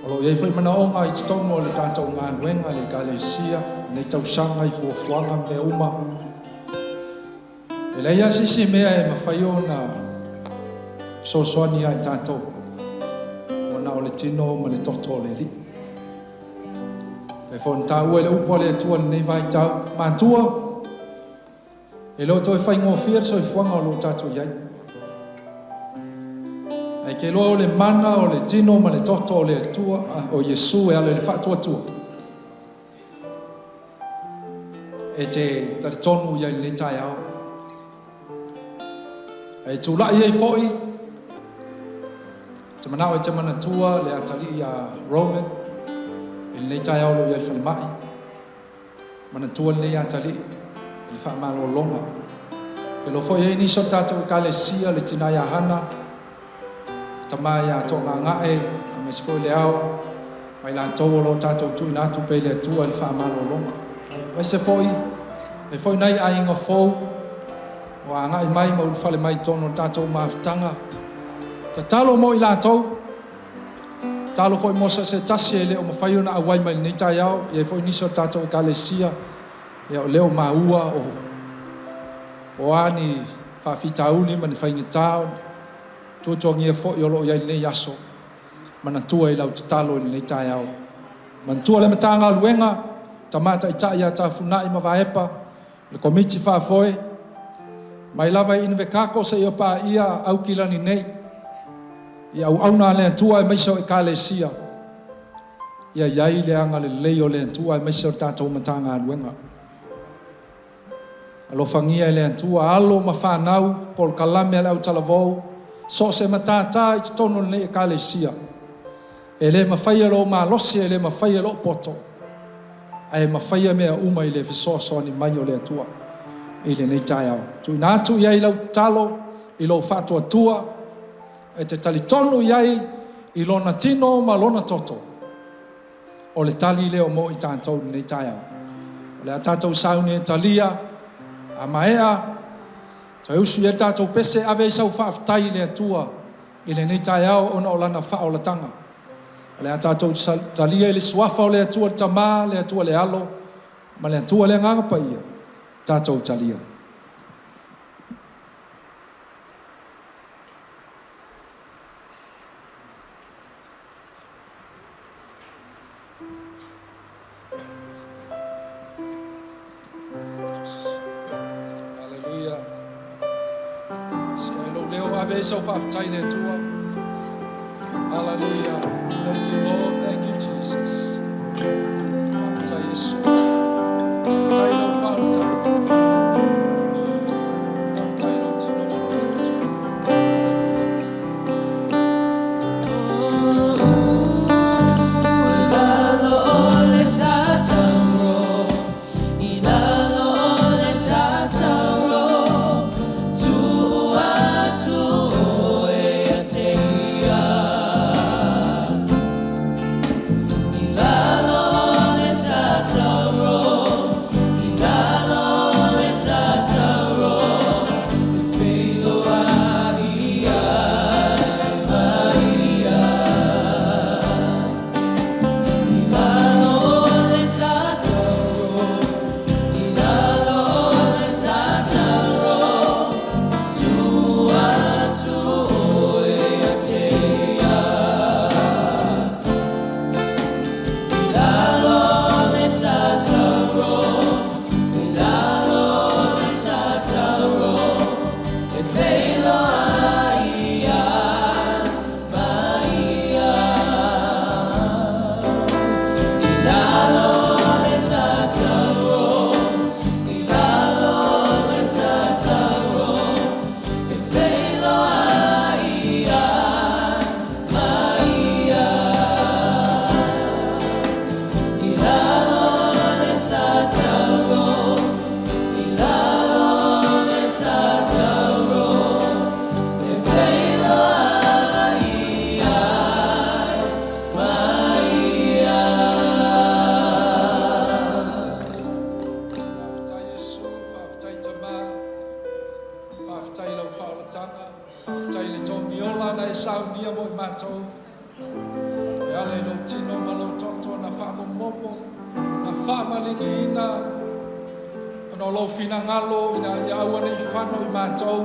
O lo o i ai foi manaoga i totonu o le tatou galuega i le Ekalesia, lenei tausaga i fuafuaga ma mea uma. E leai lava se isi mea e mafai ona fesoasoani ia i tatou, ua na o le tino ma le toto o le Alii. E pei foi ona taua i le upu a le Atua i lenei vaitau, matua, e le o toe faigofie le soifuaga o lo o tatou i ai. Ae te iloa o le mana o le tino ma le toto o le Atua, o Iesu e ala i le faatuatua, e te talitonu i ai i lenei taeao. E tulai ai foi, te manao e te manatua le atalii ia Roman, i lenei taeao o lo o i ai i le falemai. Manatua lenei atalii i le faamalologa. E iloa foi e i ai nisi o le tatou Ekalesia, le tina ia Hana, le tama ia Toogagae, aemaise foi le ao, ma i latou o lo o tatou tuuina atu pea i le Atua i le faamalologa. Aemaise foi, e foi nai aiga fou ua agai mai ma ulufale mai i totonu o le tatou mafutaga. Tatalo mo i latou, tatalo foi mo se tasi e le o mafai ona auai mai lenei taeao. E i ai foi nisi o le tatou Ekalesia, ia o lea o maua o a ni faafitauli ma ni faigata, tuatuagia foi o lo o i ai lenei aso. Manatua i lau tatalo i lenei taeao. Manatua le Matagaluega, Tama Taitai ia Tafunai ma Vaepa, le Komiti Faafoe, mai lava i Invercargill seia paia Aukilani nei, i auauna a le Atua aemaise o Ekalesia, ia i ai le agalelei o le Atua aemaise o le tatou Matagaluega. Alofagia e le Atua alo ma fanau, polokalame a le autalavou, so o se matata i totonu o lenei Ekalesia. E le mafaia lou malosi, e le mafaia lou poto, ae mafaia mea uma i le fesoasoani mai o le Atua i lenei taeao. Tuuina atu i ai lau tatalo i lou faatuatua, e te talitonu i ai i lona tino ma lona toto. O le tali lea mo i tatou i lenei taeao. O le a tatou sauni e talia, a maea, toe usu i ai le tatou pese, ave ai sau faafetai i le Atua i lenei taeao ona o lana faaolataga. O le a tatou talia i le suafa o le Atua le Tama, le Atua le Alo, ma le Atua le Agaga Paia, tatou talia. Haleluia. Se ai lou leo ave ai sau faafetai i le Atua. Haleluia. Thank you, Lord. Thank you, Jesus. Faafetai Iesu. Faafetai lau faaolataga. Faafetai lou tino ma lou toto. e saunia mo i matou e ala i lou tino ma lou toto na faamomomo na faamaligiina ona o lou finagalo ina ia aua ne i fano i matou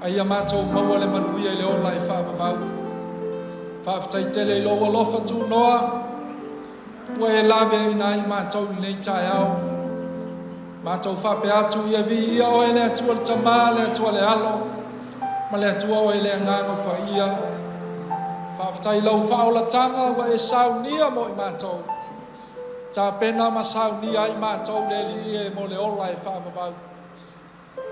a ia matou maua le manuia i le ola e faavavau. Faafetai tele i lou alofa tunoa ua e laveaiina ai matou i lenei taeao. Matou faapea atu ia viia oe le Atua le Tama, le Atua le Alo, ma le Atua oe le Agaga Paia. Faafetai i lau faaolataga ua e saunia mo i matou. Tapena ma saunia ai matou le Alii e mo le ola e faavavau.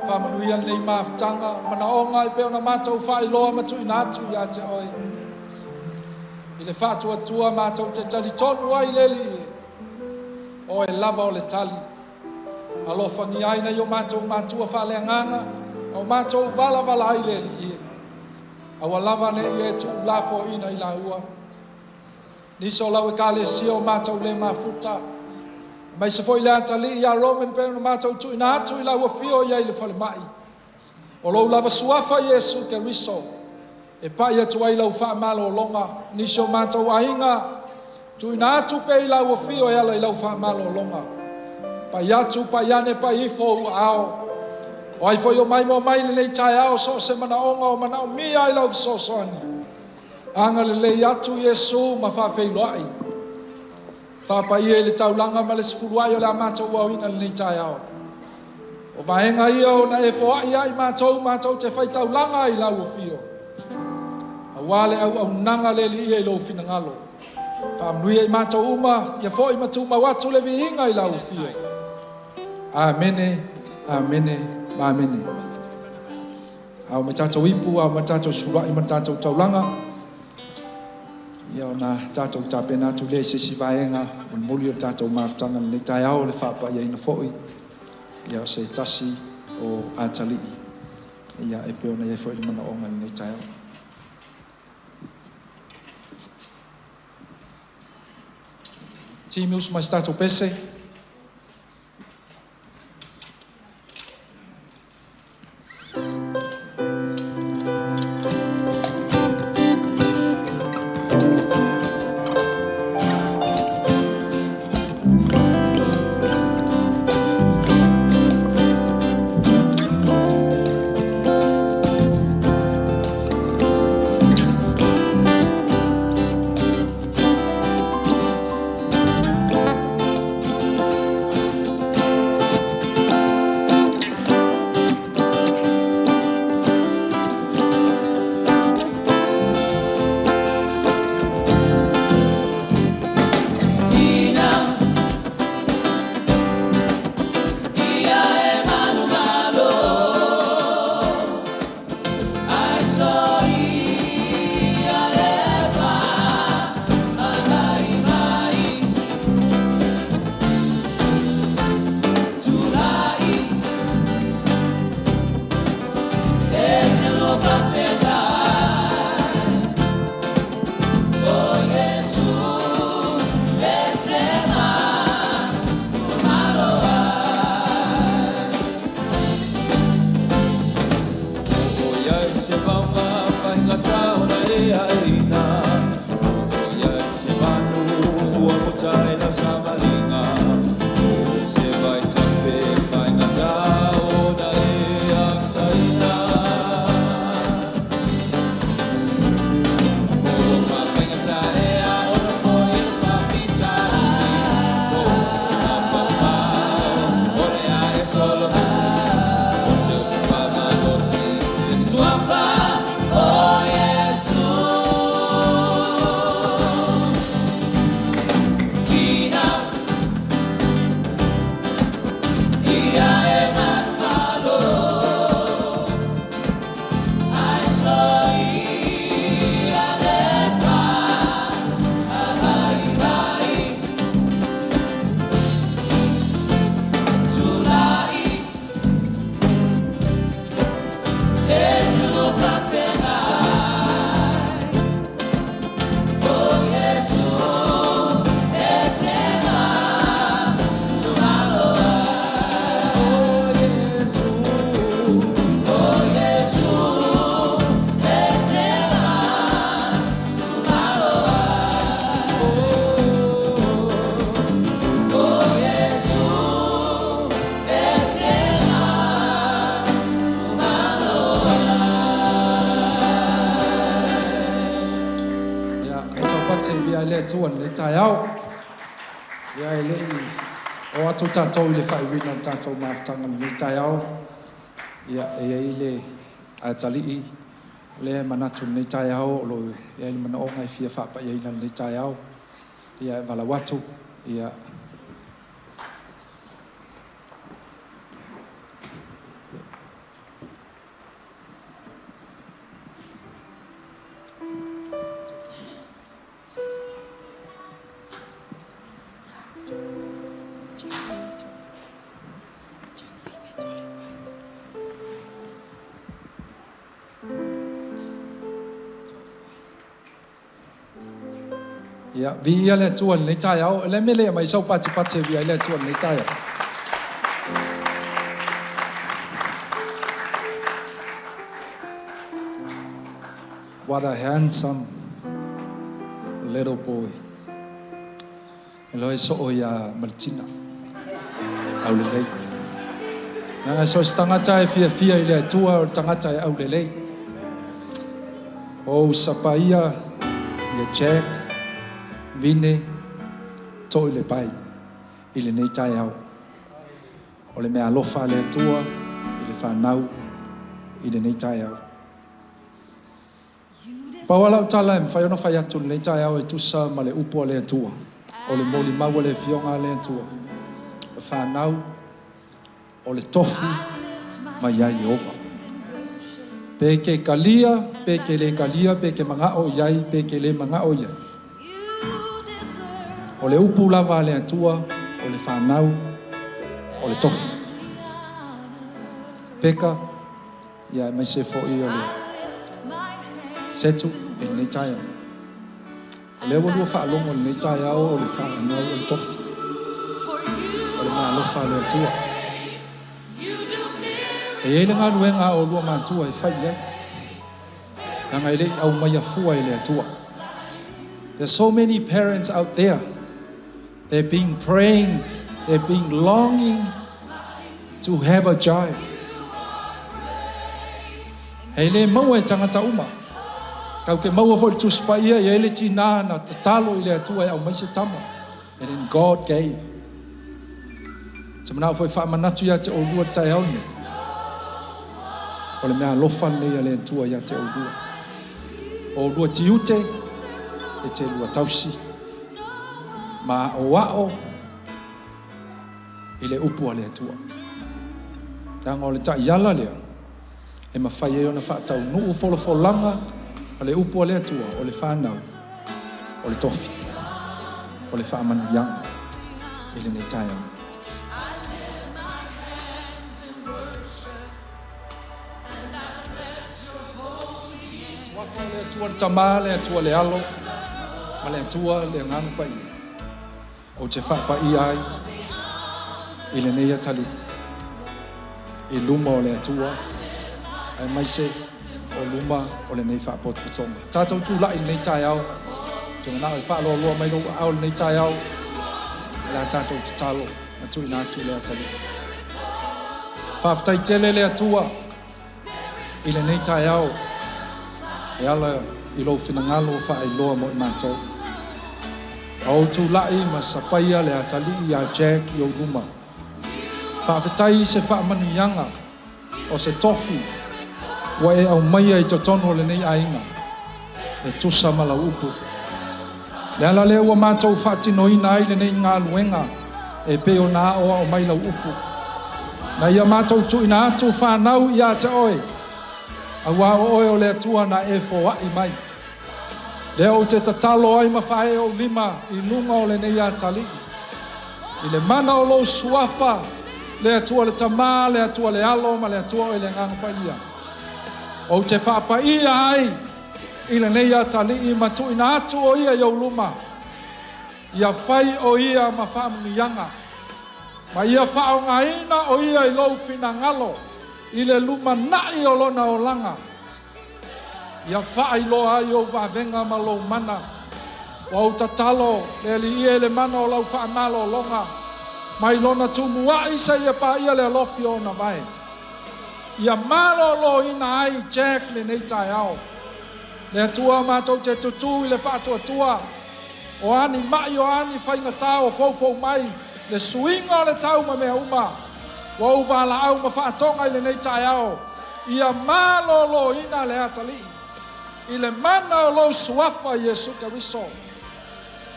Faamanuia lenei mafutaga, manaoga e pei ona matou faailoa ma tuuina atu ia te oe. I le faatuatua matou te talitonu ai le Alii e, oe lava o le tali. Alofagia ai nai o matou matua faaleagaga, a o matou valavala ai le Alii e. Aua lava ne i e tuulafoaiina i laua. Nisi o lau Ekalesia o matou le mafuta, aemaise foi le atalii ia Roman pei ona matou tuuina atu i lau afio i ai i le falemai. O lou lava suafa Iesu Keriso e pai atu ai lau faamalologa. Nisi o matou aiga, tuuina atu pea i lau afio e ala i lau faamalologa. Pai atu, pai ane, pai ifo ou aao. O ai foi o maimoa mai i lenei taeao so o se manaoga o manaomia ai lau fesoasoani, agalelei atu Iesu ma faafeiloai. Faapaia i le taulaga ma le sefuluai o le a matou aoina i lenei taeao. O vaega ia ona e foai ai matou, matou te faitaulaga ai i lau afio, aua le auaunaga a le Alii ia i lou finagalo. Faamanuia i matou uma, ia foi ma tumau atu le viiga i lau afio. Amene, amene, ma amene. Ao ma tatou ipu, ao ma tatou sefuluai ma tatou taulaga. Ia ona tatou tapena atu lea i se isi vaega mulimuli o le tatou mafutaga i lenei taeao, le faapaiaina foi ia o se tasi o atalii ia e pei ona i ai foi le manaoga i lenei taeao. Team usu mai se tatou pese. le Atua i lenei taeao. Ia e le i oo atu tatou i le faaiuina o le tatou mafutaga i lenei taeao, ia e i ai le atalii lea e manatu i lenei taeao o lo o i ai le manaoga e fia faapaiaina i lenei taeao. Ia e valaau atu, ia Ia, viia le Atua i lenei taeao. O le a le mea e le aumai ai sau patipati e viia ai le Atua i lenei taeao? What a handsome little boy. Iloa e soo ia Maletina. Aulelei. Leaga so o se tagata e fiafia i le Atua o le tagata e aulelei. O sapaia ia Jack, Vine, Toilepai i lenei taeao. O le meaalofa a le Atua i le fanau i lenei taeao. Pau lava lau tala e mafai ona fai atu i lenei taeao e tusa ma le upu a le Atua, o le molimau a le Afioga a le Atua, o fanau o le tofi mai ia Ieova. Pe ke kalia, pe ke le kalia, pe ke maga'o i ai, pe ke le maga'o i ai. O le upu lava a le Atua, o le fanau, o le tofi. Peka, ia aemaise foi o le Setu i lenei taeao. O lea ua lua faalogo i lenei taeao o le fanau o le tofi, o le meaalofa a le Atua. E i ai le galuega a oulua matua e fai i ai, leaga e le i aumaia fua e le Atua. There's so many parents out there, they've been praying, they've been longing to have a child. E le maua e tagata uma. Tatou te maua foi i le Tusi Paia, e i ai le tinā na tatalo i le Atua e aumai se tama. And then God gave. Se manao foi faamanatu ia te oulua i le taeao lenei. O le meaalofa lenei a le Atua ia te oulua. O oulua tiute e te lua tausi ma aoao i le upu a le Atua. Leaga o le taiala lea e mafai ai ona faataunuu folafolaga a le upu a le Atua, o le fanau, o le tofi, o le faamanuiaga i lenei taeao. Suafa o le Atua le Tama, le Atua le Alo, ma le Atua le Agaga Paia. Ou te faapaia ai i lenei atalii i luma o le Atua aemaise o luma o lenei faapotopotoga. Tatou tulai i lenei taeao, ou te manao e faaloaloa mai lou aao i lenei taeao, o le a tatou tatalo ma tuuina atu le atalii. Faafetai tele le Atua i lenei taeao e ala i lou finagalo ua faailoa mo i matou. A ou tulai ma sapaia le atalii ia Jack i ou luma. Faafetai i se faamanuiaga o se tofi ua e aumaia i totonu o lenei aiga e tusa ma lau upu. Le ala lea ua matou faatinoina ai lenei galuega e pei ona aoao mai lau upu. Na ia matou tuuina atu fanau ia te oe, aua o oe o le Atua na e foai mai. Lea ou te tatalo ai ma faaee ou lima i luga o lenei atalii. I le mana o lou suafa, le Atua le Tama, le Atua le Alo ma le Atua oe le Agaga Paia. Ou te faapaia ai i lenei atalii ma tuuina atu o ia i ou luma, ia fai o ia ma faamanuiaga, ma ia faaaogaina o ia i lou finagalo i le lumanai o lona olaga. Ia faailoa ai ou vavega ma lou mana. Ua ou tatalo, le Alii e, le mana o lau faamalologa, mai lona tumuai seia paia le alofi o ona vae. Ia maloloina ai Jack lenei taeao. Le Atua, matou te tutū i le faatuatua. O a ni maʻi, o a ni faigata o foufou mai, le suiga o le tau ma mea uma, ua ou valaau ma faatoga i lenei taeao, ia malōlōina le atalii i le mana o lou suafa Iesu Keriso,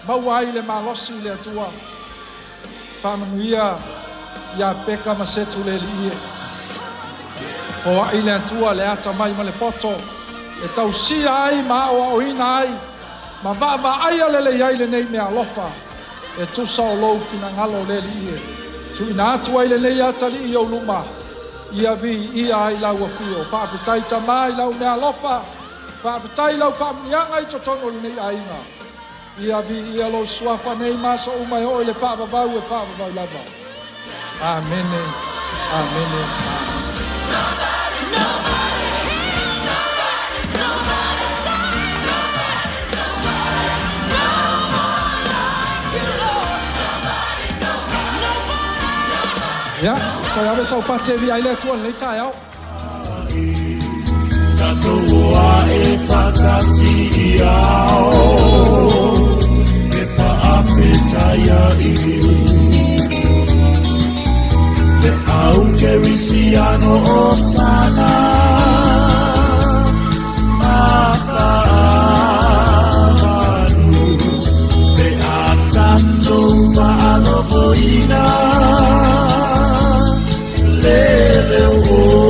maua ai le malosi i le Atua. Faamanuia ia Peka ma Setu le Alii e. Foai le Atua le atamai ma le poto e tausia ai ma aoaoina ai ma vaavaaia lelei ai lenei meaalofa e tusa o lou finagalo le Alii e. Tuuina atu ai lenei atalii i ou luma, ia viia ai lau afio. Faafetai Tama i lau meaalofa, faafetai i lau faamuniaga i totonu o lenei aiga. Ia viia lou suafa nei ma aso uma e oo i le faavavau e faavavau lava. Amene, amene, amene. Ia, toe ave sau pati e viia ai le Atua i lenei taeao. Tatou o ae faatasi i ao e faafetai ai le au kerisiano o sana makaanu pe a tatou faalogoina le leo o.